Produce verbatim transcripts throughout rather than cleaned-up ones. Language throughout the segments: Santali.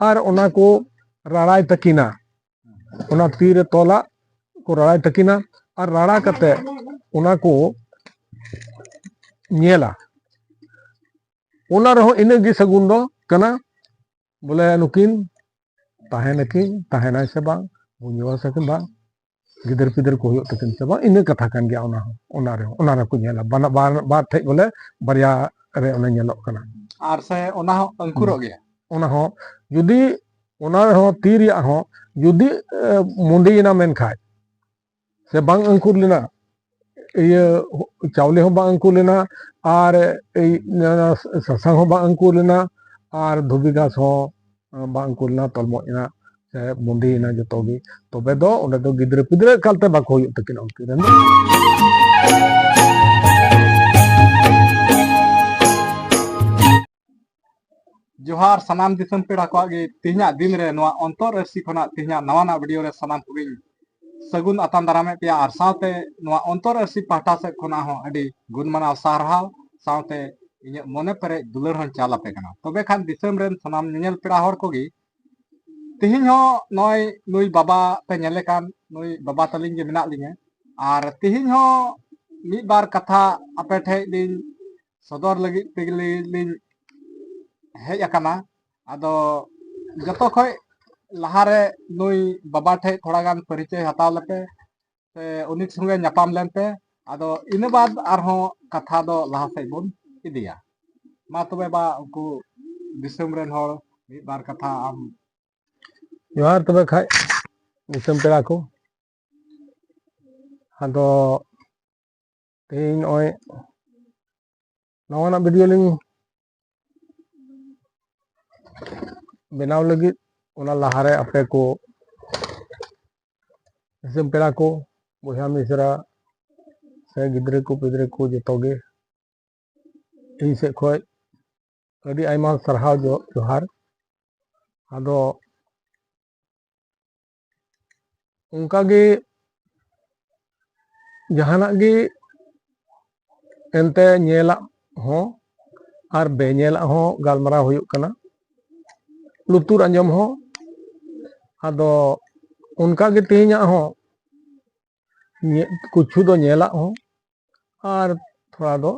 ᱟᱨ ᱚᱱᱟ ᱠᱚ ᱨᱟᱲᱟᱭ ᱛᱟᱹᱠᱤᱱᱟ᱾ ᱚᱱᱟ ᱛᱤ ᱨᱮ ᱛᱚᱞᱟᱜ ᱠᱚ ᱨᱟᱲᱟᱭ ᱛᱟᱹᱠᱤᱱᱟ, ᱟᱨ ᱨᱟᱲᱟ ᱠᱟᱛᱮ ᱚᱱᱟ ᱠᱚ ᱧᱮᱞᱟ᱾ ᱚᱱᱟ ᱨᱮᱦᱚᱸ ᱤᱱᱟᱹᱜ ᱜᱮ ᱥᱟᱹᱜᱩᱱ ᱫᱚ ᱠᱟᱱᱟ, ᱵᱚᱞᱮ ᱱᱩᱠᱤᱱ ᱛᱟᱦᱮᱱᱟᱠᱤᱱ, ᱛᱟᱦᱮᱱᱟᱭ ᱥᱮ ᱵᱟᱝ, ᱵᱩᱡᱷᱟᱹᱣᱟ ᱥᱮ ᱵᱟᱝ, ᱜᱤᱫᱟᱹᱨ ᱯᱤᱫᱟᱹᱨ ᱠᱚ ᱦᱩᱭᱩᱜ ᱛᱟᱹᱠᱤᱱ ᱥᱮ ᱵᱟᱝ, ᱤᱱᱟᱹ ᱠᱟᱛᱷᱟ ᱠᱟᱱ ᱜᱮᱭᱟ᱾ ᱚᱱᱟ ᱦᱚᱸ, ᱚᱱᱟ ᱨᱮᱦᱚᱸ, ᱚᱱᱟ ᱨᱮᱠᱚ ᱧᱮᱞᱟ, ᱵᱟᱱᱟ-, ᱵᱟᱨ, ᱵᱟᱨ ᱴᱷᱮᱡ ᱵᱚᱞᱮ ᱵᱟᱨᱭᱟ ᱨᱮ ᱚᱱᱟ ᱧᱮᱞᱚᱜ ᱠᱟᱱᱟ᱾ ᱟᱨ ᱥᱮ ᱚᱱᱟ ᱦᱚᱸ ᱟᱹᱝᱠᱩᱨᱚᱜ ᱜᱮᱭᱟ? ᱚᱱᱟ ᱦᱚᱸ ᱡᱩᱫᱤ, ᱚᱱᱟ ᱨᱮᱦᱚᱸ ᱛᱤ ᱨᱮᱭᱟᱜ ᱦᱚᱸ ᱡᱩᱫᱤ, ᱮ, ᱢᱩᱸᱰᱤᱭᱮᱱᱟ ᱢᱮᱱᱠᱷᱟᱡ, ᱥᱮ ᱵᱟᱝ ᱟᱹᱝᱠᱩᱨ ᱞᱮᱱᱟ, ᱤᱭᱟᱹ, ᱪᱟᱣᱞᱮ ᱦᱚᱸ ᱵᱟᱝ ᱟᱹᱝᱠᱩᱨ ᱞᱮᱱᱟ, ᱟᱨ ᱮᱭ, ᱚᱱᱟ ᱥᱟᱥᱟᱝ ᱦᱚᱸ ᱵᱟᱝ ᱟᱹᱝᱠᱩᱨ ᱞᱮᱱᱟ, ᱟᱨ ᱫᱷᱩᱵᱤ ᱜᱷᱟᱥ ᱦᱚᱸ ᱵᱟᱝ ᱟᱹᱝᱠᱩᱨ ᱞᱮᱱᱟ, ᱛᱚᱞᱢᱚᱡ ᱮᱱᱟ ᱥᱮ ᱵᱩᱸᱰᱤᱭᱮᱱᱟ ᱡᱚᱛᱚ ᱜᱮ, ᱛᱚᱵᱮ ᱫᱚ ᱚᱸᱰᱮ ᱫᱚ ᱜᱤᱫᱽᱨᱟᱹ ᱯᱤᱫᱽᱨᱟᱹ ᱮᱠᱟᱞᱛᱮ ᱵᱟᱠᱚ ᱦᱩᱭᱩᱜ ᱛᱟᱹᱠᱤᱱᱟ ᱩᱱᱠᱤᱱ ᱨᱮᱱ ᱫᱚ᱾ ᱡᱚᱦᱟᱨ ᱥᱟᱱᱟᱢ ᱫᱤᱥᱚᱢ ᱯᱮᱲᱟ ᱠᱚᱣᱟᱜ ᱜᱮ ᱛᱮᱦᱮᱧᱟᱜ ᱫᱤᱱ ᱨᱮ ᱱᱚᱣᱟ ᱚᱱᱛᱚᱨ ᱟᱹᱨᱥᱤ ᱠᱷᱚᱱᱟᱜ ᱛᱮᱦᱮᱧᱟᱜ ᱱᱟᱣᱟᱱᱟᱜ ᱵᱷᱤᱰᱤᱭᱳ ᱨᱮ ᱥᱟᱱᱟᱢ ᱠᱚᱜᱮᱧ ᱥᱟᱹᱜᱩᱱ ᱟᱛᱟᱝ ᱫᱟᱨᱟᱢᱮᱫ ᱯᱮᱭᱟ, ᱟᱨ ᱥᱟᱶᱛᱮ ᱱᱚᱣᱟ ᱚᱱᱛᱚᱨ ᱟᱹᱨᱥᱤ ᱯᱟᱦᱴᱟ ᱥᱮᱫ ᱠᱷᱚᱱᱟᱜ ᱦᱚᱸ ᱟᱹᱰᱤ ᱜᱩᱱ ᱢᱟᱱᱟᱣ ᱥᱟᱨᱦᱟᱣ, ᱥᱟᱶᱛᱮ ᱤᱧᱟᱹᱜ ᱢᱚᱱᱮ ᱯᱮᱨᱮᱡ ᱫᱩᱞᱟᱹᱲ ᱦᱚᱸᱧ ᱪᱟᱞ ᱟᱯᱮ ᱠᱟᱱᱟ᱾ ᱛᱚᱵᱮ ᱠᱷᱟᱱ ᱫᱤᱥᱚᱢ ᱨᱮᱱ ᱥᱟᱱᱟᱢ ᱧᱮᱧᱮᱞ ᱯᱮᱲᱟ ᱦᱚᱲ ᱠᱚᱜᱮ, ᱛᱮᱦᱮᱧ ᱦᱚᱸ ᱱᱚᱜᱼᱚᱭ ᱱᱩᱭ ᱵᱟᱵᱟ ᱯᱮ ᱧᱮᱞᱮ ᱠᱟᱱ, ᱱᱩᱭ ᱵᱟᱵᱟ ᱛᱟᱹᱞᱤᱧ ᱜᱮ ᱢᱮᱱᱟᱜ ᱞᱤᱧᱟᱹ, ᱟᱨ ᱛᱮᱦᱮᱧ ᱦᱚᱸ ᱢᱤᱫ ᱵᱟᱨ ᱠᱟᱛᱷᱟ ᱟᱯᱮ ᱴᱷᱮᱡ ᱞᱤᱧ ᱥᱚᱫᱚᱨ ᱞᱟᱹᱜᱤᱫ ᱛᱮᱜᱮ ᱞᱤᱧ ᱦᱮᱡ ᱟᱠᱟᱱᱟ᱾ ᱟᱫᱚ ᱡᱚᱛᱚ ᱠᱷᱚᱡ ᱞᱟᱦᱟᱨᱮ ᱱᱩᱭ ᱵᱟᱵᱟ ᱴᱷᱮᱡ ᱛᱷᱚᱲᱟ ᱜᱟᱱ ᱯᱚᱨᱤᱪᱚᱭ ᱦᱟᱛᱟᱣ ᱞᱮᱯᱮ, ᱥᱮ ᱩᱱᱤ ᱥᱚᱸᱜᱮ ᱧᱟᱯᱟᱢ ᱞᱮᱱ ᱯᱮ᱾ ᱟᱫᱚ ᱤᱱᱟᱹ ᱵᱟᱫ ᱟᱨᱦᱚᱸ ᱠᱟᱛᱷᱟ ᱫᱚ ᱞᱟᱦᱟ ᱥᱮᱫ ᱵᱚᱱ ᱤᱫᱤᱭᱟ᱾ ᱢᱟ ᱛᱚᱵᱮ ᱵᱟ, ᱩᱱᱠᱩ ᱫᱤᱥᱚᱢ ᱨᱮᱱ ᱦᱚᱲ ᱢᱤᱫ ᱵᱟᱨ ᱠᱟᱛᱷᱟ ᱟᱢ᱾ ᱡᱚᱦᱟᱨ ᱛᱚᱵᱮ ᱠᱷᱟᱡ ᱫᱤᱥᱚᱢ ᱯᱮᱲᱟ ᱠᱚ᱾ ᱟᱫᱚ ᱛᱮᱦᱮᱧ ᱱᱚᱜᱼᱚᱭ ᱱᱟᱣᱟᱱᱟᱜ ᱵᱷᱤᱰᱤᱭᱳ ᱞᱤᱧ ᱵᱮᱱᱟᱣ ᱞᱟᱹᱜᱤᱫ, ᱚᱱᱟ ᱞᱟᱦᱟᱨᱮ ᱟᱯᱮ ᱠᱚ ᱫᱤᱥᱚᱢ ᱯᱮᱲᱟ ᱠᱚ, ᱵᱚᱭᱦᱟ ᱢᱤᱥᱨᱟ ᱥᱮ ᱜᱤᱫᱽᱨᱟᱹ ᱠᱚ ᱯᱤᱫᱽᱨᱟᱹ ᱠᱚ ᱡᱚᱛᱚ ᱜᱮ ᱤᱧ ᱥᱮᱫ ᱠᱷᱚᱡ ᱟᱹᱰᱤ ᱟᱭᱢᱟ ᱥᱟᱨᱦᱟᱣ ᱡᱚ-, ᱡᱚᱦᱟᱨ᱾ ᱟᱫᱚ ᱚᱱᱠᱟᱜᱮ ᱡᱟᱦᱟᱱᱟᱜ ᱜᱮ ᱮᱱᱛᱮ ᱧᱮᱞᱟᱜ ᱦᱚᱸ ᱟᱨ ᱵᱮᱧᱮᱞᱟᱜ ᱦᱚᱸ ᱜᱟᱞᱢᱟᱨᱟᱣ ᱦᱩᱭᱩᱜ ᱠᱟᱱᱟ᱾ ᱞᱩᱛᱩᱨ ᱟᱸᱡᱚᱢ ᱦᱚᱸ᱾ ᱟᱫᱚ ᱚᱱᱠᱟᱜᱮ ᱛᱮᱦᱮᱧᱟᱜ ᱦᱚᱸ ᱧᱮ-, ᱠᱤᱪᱷᱩ ᱫᱚ ᱧᱮᱞᱟᱜ ᱦᱚᱸ ᱟᱨ ᱛᱷᱚᱲᱟ ᱫᱚ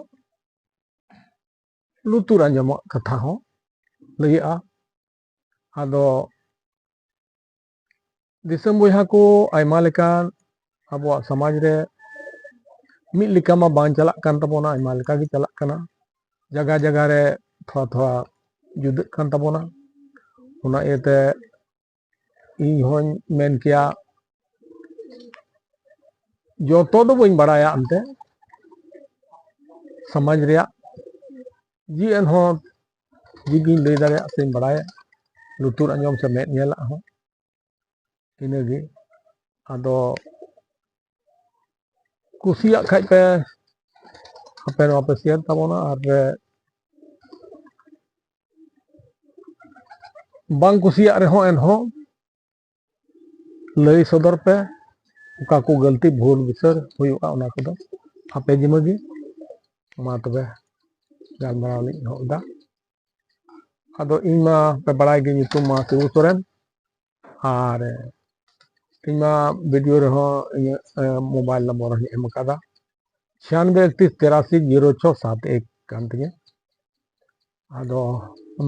ᱞᱩᱛᱩᱨ ᱟᱸᱡᱚᱢᱟᱜ ᱠᱟᱛᱷᱟ ᱦᱚᱸ ᱞᱟᱹᱭᱟᱹᱜᱼᱟ᱾ ᱟᱫᱚ ᱫᱤᱥᱚᱢ ᱵᱚᱭᱦᱟ ᱠᱚ, ᱟᱭᱢᱟ ᱞᱮᱠᱟᱱ ᱟᱵᱚᱣᱟᱜ ᱥᱚᱢᱟᱡᱽ ᱨᱮ ᱢᱤᱫ ᱞᱮᱠᱟ ᱢᱟ ᱵᱟᱝ ᱪᱟᱞᱟᱜ ᱠᱟᱱ ᱛᱟᱵᱚᱱᱟ, ᱟᱭᱢᱟ ᱞᱮᱠᱟ ᱜᱮ ᱪᱟᱞᱟᱜ ᱠᱟᱱᱟ᱾ ᱡᱟᱭᱜᱟ ᱡᱟᱭᱜᱟ ᱨᱮ ᱛᱷᱚᱲᱟ ᱛᱷᱚᱲᱟ ᱡᱩᱫᱟᱹᱜ ᱠᱟᱱ ᱛᱟᱵᱚᱱᱟ᱾ ᱚᱱᱟ ᱤᱭᱟᱹᱛᱮ ᱤᱧ ᱦᱚᱧ ᱢᱮᱱ ᱠᱮᱭᱟ, ᱡᱚᱛᱚ ᱫᱚ ᱵᱟᱹᱧ ᱵᱟᱲᱟᱭᱟ ᱮᱱᱛᱮ ᱥᱚᱢᱟᱡᱽ ᱨᱮᱭᱟᱜ, ᱡᱮ ᱮᱱᱦᱚᱸ ᱡᱮᱜᱤᱧ ᱞᱟᱹᱭ ᱫᱟᱲᱮᱭᱟᱜ ᱥᱮᱧ ᱵᱟᱲᱟᱭᱟ, ᱞᱩᱛᱩᱨ ᱟᱸᱡᱚᱢ ᱥᱮ ᱢᱮᱫ ᱧᱮᱞᱟᱜ ᱦᱚᱸ ᱤᱱᱟᱹᱜᱮ᱾ ᱟᱫᱚ ᱠᱩᱥᱤᱭᱟᱜ ᱠᱷᱟᱡ ᱯᱮ, ᱟᱯᱮ ᱱᱚᱣᱟ ᱯᱮ ᱥᱮᱭᱟᱨ ᱛᱟᱵᱚᱱᱟ, ᱟᱨ ᱯᱮ ᱵᱟᱝ ᱠᱩᱥᱤᱭᱟᱜ ᱨᱮᱦᱚᱸ ᱮᱱᱦᱚᱸ ᱞᱟᱹᱭ ᱥᱚᱫᱚᱨ ᱯᱮ, ᱚᱠᱟ ᱠᱚ ᱜᱟᱹᱞᱛᱤ ᱵᱷᱩᱞ ᱵᱤᱪᱟᱹᱨ ᱦᱩᱭᱩᱜᱼᱟ ᱚᱱᱟ ᱠᱚᱫᱚ ᱟᱯᱮ ᱡᱤᱢᱟᱹ ᱜᱮ᱾ ᱢᱟ ᱛᱚᱵᱮ ᱜᱟᱞᱢᱟᱨᱟᱣ ᱞᱤᱧ ᱮᱦᱚᱵ ᱮᱫᱟ᱾ ᱟᱫᱚ ᱤᱧ ᱢᱟ ᱯᱮ ᱵᱟᱲᱟᱭ ᱜᱮ, ᱧᱩᱛᱩᱢ ᱢᱟ ᱥᱤᱵᱩ ᱥᱚᱨᱮᱱ, ᱟᱨ ᱤᱧ ᱢᱟ ᱵᱷᱤᱰᱤᱭᱳ ᱨᱮᱦᱚᱸ ᱤᱧᱟᱹᱜ ᱢᱳᱵᱟᱭᱤᱞ ᱱᱚᱢᱵᱚᱨ ᱦᱚᱸᱧ ᱮᱢ ᱟᱠᱟᱫᱟ, ᱪᱷᱤᱭᱟᱱᱵᱮ ᱮᱠᱛᱤᱥ ᱛᱮᱨᱟᱥᱤ ᱡᱤᱨᱳ ᱪᱷᱚ ᱥᱟᱛ ᱮᱠ ᱠᱟᱱ ᱛᱤᱧᱟᱹ᱾ ᱟᱫᱚ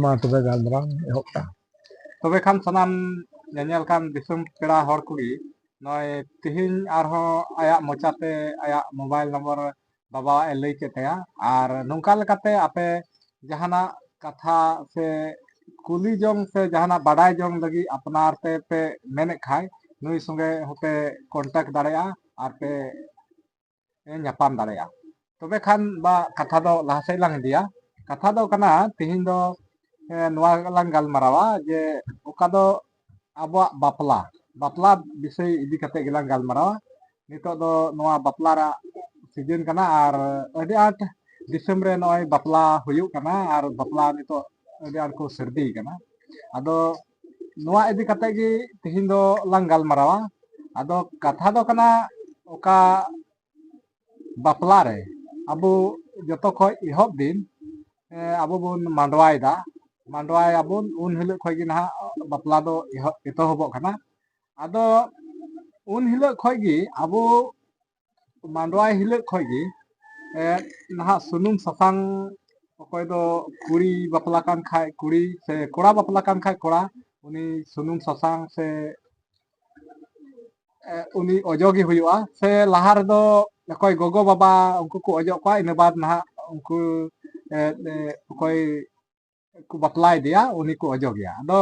ᱢᱟ ᱛᱚᱵᱮ ᱜᱟᱞᱢᱟᱨᱟᱣ ᱮᱦᱚᱵ ᱫᱟ᱾ ᱛᱚᱵᱮ ᱠᱷᱟᱱ ᱥᱟᱱᱟᱢ ᱧᱮᱧᱮᱞ ᱠᱟᱱ ᱫᱤᱥᱚᱢ ᱯᱮᱲᱟ ᱦᱚᱲ ᱠᱚᱜᱮ, ᱱᱚᱜᱼᱚᱭ ᱛᱤᱦᱤᱧ ᱟᱨᱦᱚᱸ ᱟᱭᱟᱜ ᱢᱚᱪᱟᱛᱮ ᱟᱭᱟᱜ ᱢᱳᱵᱟᱭᱤᱞ ᱱᱚᱢᱵᱚᱨ ᱵᱟᱵᱟᱣᱟᱜ ᱮ ᱞᱟᱹᱭ ᱠᱮᱫ ᱛᱟᱭᱟ᱾ ᱟᱨ ᱱᱚᱝᱠᱟ ᱞᱮᱠᱟᱛᱮ ᱟᱯᱮ ᱡᱟᱦᱟᱱᱟᱜ ᱠᱟᱛᱷᱟ ᱥᱮ ᱠᱩᱞᱤ ᱡᱚᱝ ᱥᱮ ᱡᱟᱦᱟᱱᱟᱜ ᱵᱟᱰᱟᱭ ᱡᱚᱝ ᱞᱟᱹᱜᱤᱫ ᱟᱯᱱᱟᱨ ᱛᱮᱯᱮ ᱢᱮᱱᱮᱫ ᱠᱷᱟᱡ, ᱱᱩᱭ ᱥᱚᱸᱜᱮ ᱦᱚᱸᱯᱮ ᱠᱚᱱᱴᱟᱠᱴ ᱫᱟᱲᱮᱭᱟᱜᱼᱟ ᱟᱨ ᱯᱮ ᱧᱟᱯᱟᱢ ᱫᱟᱲᱮᱭᱟᱜᱼᱟ᱾ ᱛᱚᱵᱮ ᱠᱷᱟᱱ ᱵᱟ ᱠᱟᱛᱷᱟ ᱫᱚ ᱞᱟᱦᱟ ᱥᱮᱫ ᱞᱟᱝ ᱤᱫᱤᱭᱟ᱾ ᱠᱟᱛᱷᱟ ᱫᱚ ᱠᱟᱱᱟ, ᱛᱤᱦᱤᱧ ᱫᱚ ᱮ, ᱱᱚᱣᱟ ᱞᱟᱝ ᱜᱟᱞᱢᱟᱨᱟᱣᱟ ᱡᱮ ᱚᱠᱟ ᱫᱚ ᱟᱵᱚᱣᱟᱜ ᱵᱟᱯᱞᱟ, ᱵᱟᱯᱞᱟ ᱵᱤᱥᱚᱭ ᱤᱫᱤ ᱠᱟᱛᱮ ᱜᱮᱞᱟᱝ ᱜᱟᱞᱢᱟᱨᱟᱣᱟ᱾ ᱱᱤᱛᱚᱜ ᱫᱚ ᱱᱚᱣᱟ ᱵᱟᱯᱞᱟ ᱨᱮᱭᱟᱜ ᱥᱤᱡᱤᱱ ᱠᱟᱱᱟ ᱟᱨ ᱟᱹᱰᱤ ᱟᱸᱴ ᱫᱤᱥᱚᱢ ᱨᱮ ᱱᱚᱜᱼᱚᱭ ᱵᱟᱯᱞᱟ ᱦᱩᱭᱩᱜ ᱠᱟᱱᱟ ᱟᱨ ᱵᱟᱯᱞᱟ ᱱᱤᱛᱚᱜ ᱟᱹᱰᱤ ᱟᱸᱴ ᱠᱚ ᱥᱟᱹᱨᱫᱤ ᱠᱟᱱᱟ᱾ ᱟᱫᱚ ᱱᱚᱣᱟ ᱤᱫᱤ ᱠᱟᱛᱮ ᱜᱮ ᱛᱤᱦᱤᱧ ᱫᱚ ᱞᱟᱝ ᱜᱟᱞᱢᱟᱨᱟᱣᱟ᱾ ᱟᱫᱚ ᱠᱟᱛᱷᱟ ᱫᱚ ᱠᱟᱱᱟ, ᱚᱠᱟ ᱵᱟᱯᱞᱟ ᱨᱮ ᱟᱵᱚ ᱡᱚᱛᱚ ᱠᱷᱚᱡ ᱮᱦᱚᱵ ᱫᱤᱱ, ᱮ, ᱟᱵᱚ ᱵᱚᱱ ᱢᱟᱰᱣᱟᱭᱮᱫᱟ, ᱢᱟᱰᱣᱟᱭᱟᱵᱚᱱ, ᱩᱱ ᱦᱤᱞᱳᱜ ᱠᱷᱚᱱ ᱜᱮ ᱱᱟᱦᱟᱜ ᱵᱟᱯᱞᱟ ᱫᱚ ᱮᱦᱚᱵ, ᱮᱛᱚᱦᱚᱵᱚᱜ ᱠᱟᱱᱟ᱾ ᱟᱫᱚ ᱩᱱ ᱦᱤᱞᱳᱜ ᱠᱷᱚᱱ ᱜᱮ ᱟᱵᱚ ᱢᱟᱰᱣᱟᱭ ᱦᱤᱞᱳᱜ ᱠᱷᱚᱱ ᱜᱮ, ᱮ, ᱱᱟᱦᱟᱜ ᱥᱩᱱᱩᱢ ᱥᱟᱥᱟᱝ, ᱚᱠᱚᱭ ᱫᱚ ᱠᱩᱲᱤ ᱵᱟᱯᱞᱟ ᱠᱟᱱ ᱠᱷᱟᱡ ᱠᱩᱲᱤ, ᱥᱮ ᱠᱚᱲᱟ ᱵᱟᱯᱞᱟ ᱠᱟᱱ ᱠᱷᱟᱡ ᱠᱚᱲᱟ, ᱩᱱᱤ ᱥᱩᱱᱩᱢ ᱥᱟᱥᱟᱝ ᱥᱮ, ᱮ, ᱩᱱᱤ ᱚᱡᱚᱜᱮ ᱦᱩᱭᱩᱜᱼᱟ᱾ ᱥᱮ ᱞᱟᱦᱟ ᱨᱮᱫᱚ ᱚᱠᱚᱭ ᱜᱚᱜᱚ ᱵᱟᱵᱟ ᱩᱱᱠᱩ ᱠᱚ ᱚᱡᱚᱜ ᱠᱚᱣᱟ, ᱤᱱᱟᱹ ᱵᱟᱫ ᱱᱟᱦᱟᱜ ᱩᱱᱠᱩ, ᱮ, ᱮ, ᱚᱠᱚᱭ ᱠᱚ ᱵᱟᱯᱞᱟ ᱤᱫᱤᱭᱟ, ᱩᱱᱤ ᱠᱚ ᱚᱡᱚᱜᱮᱭᱟ᱾ ᱟᱫᱚ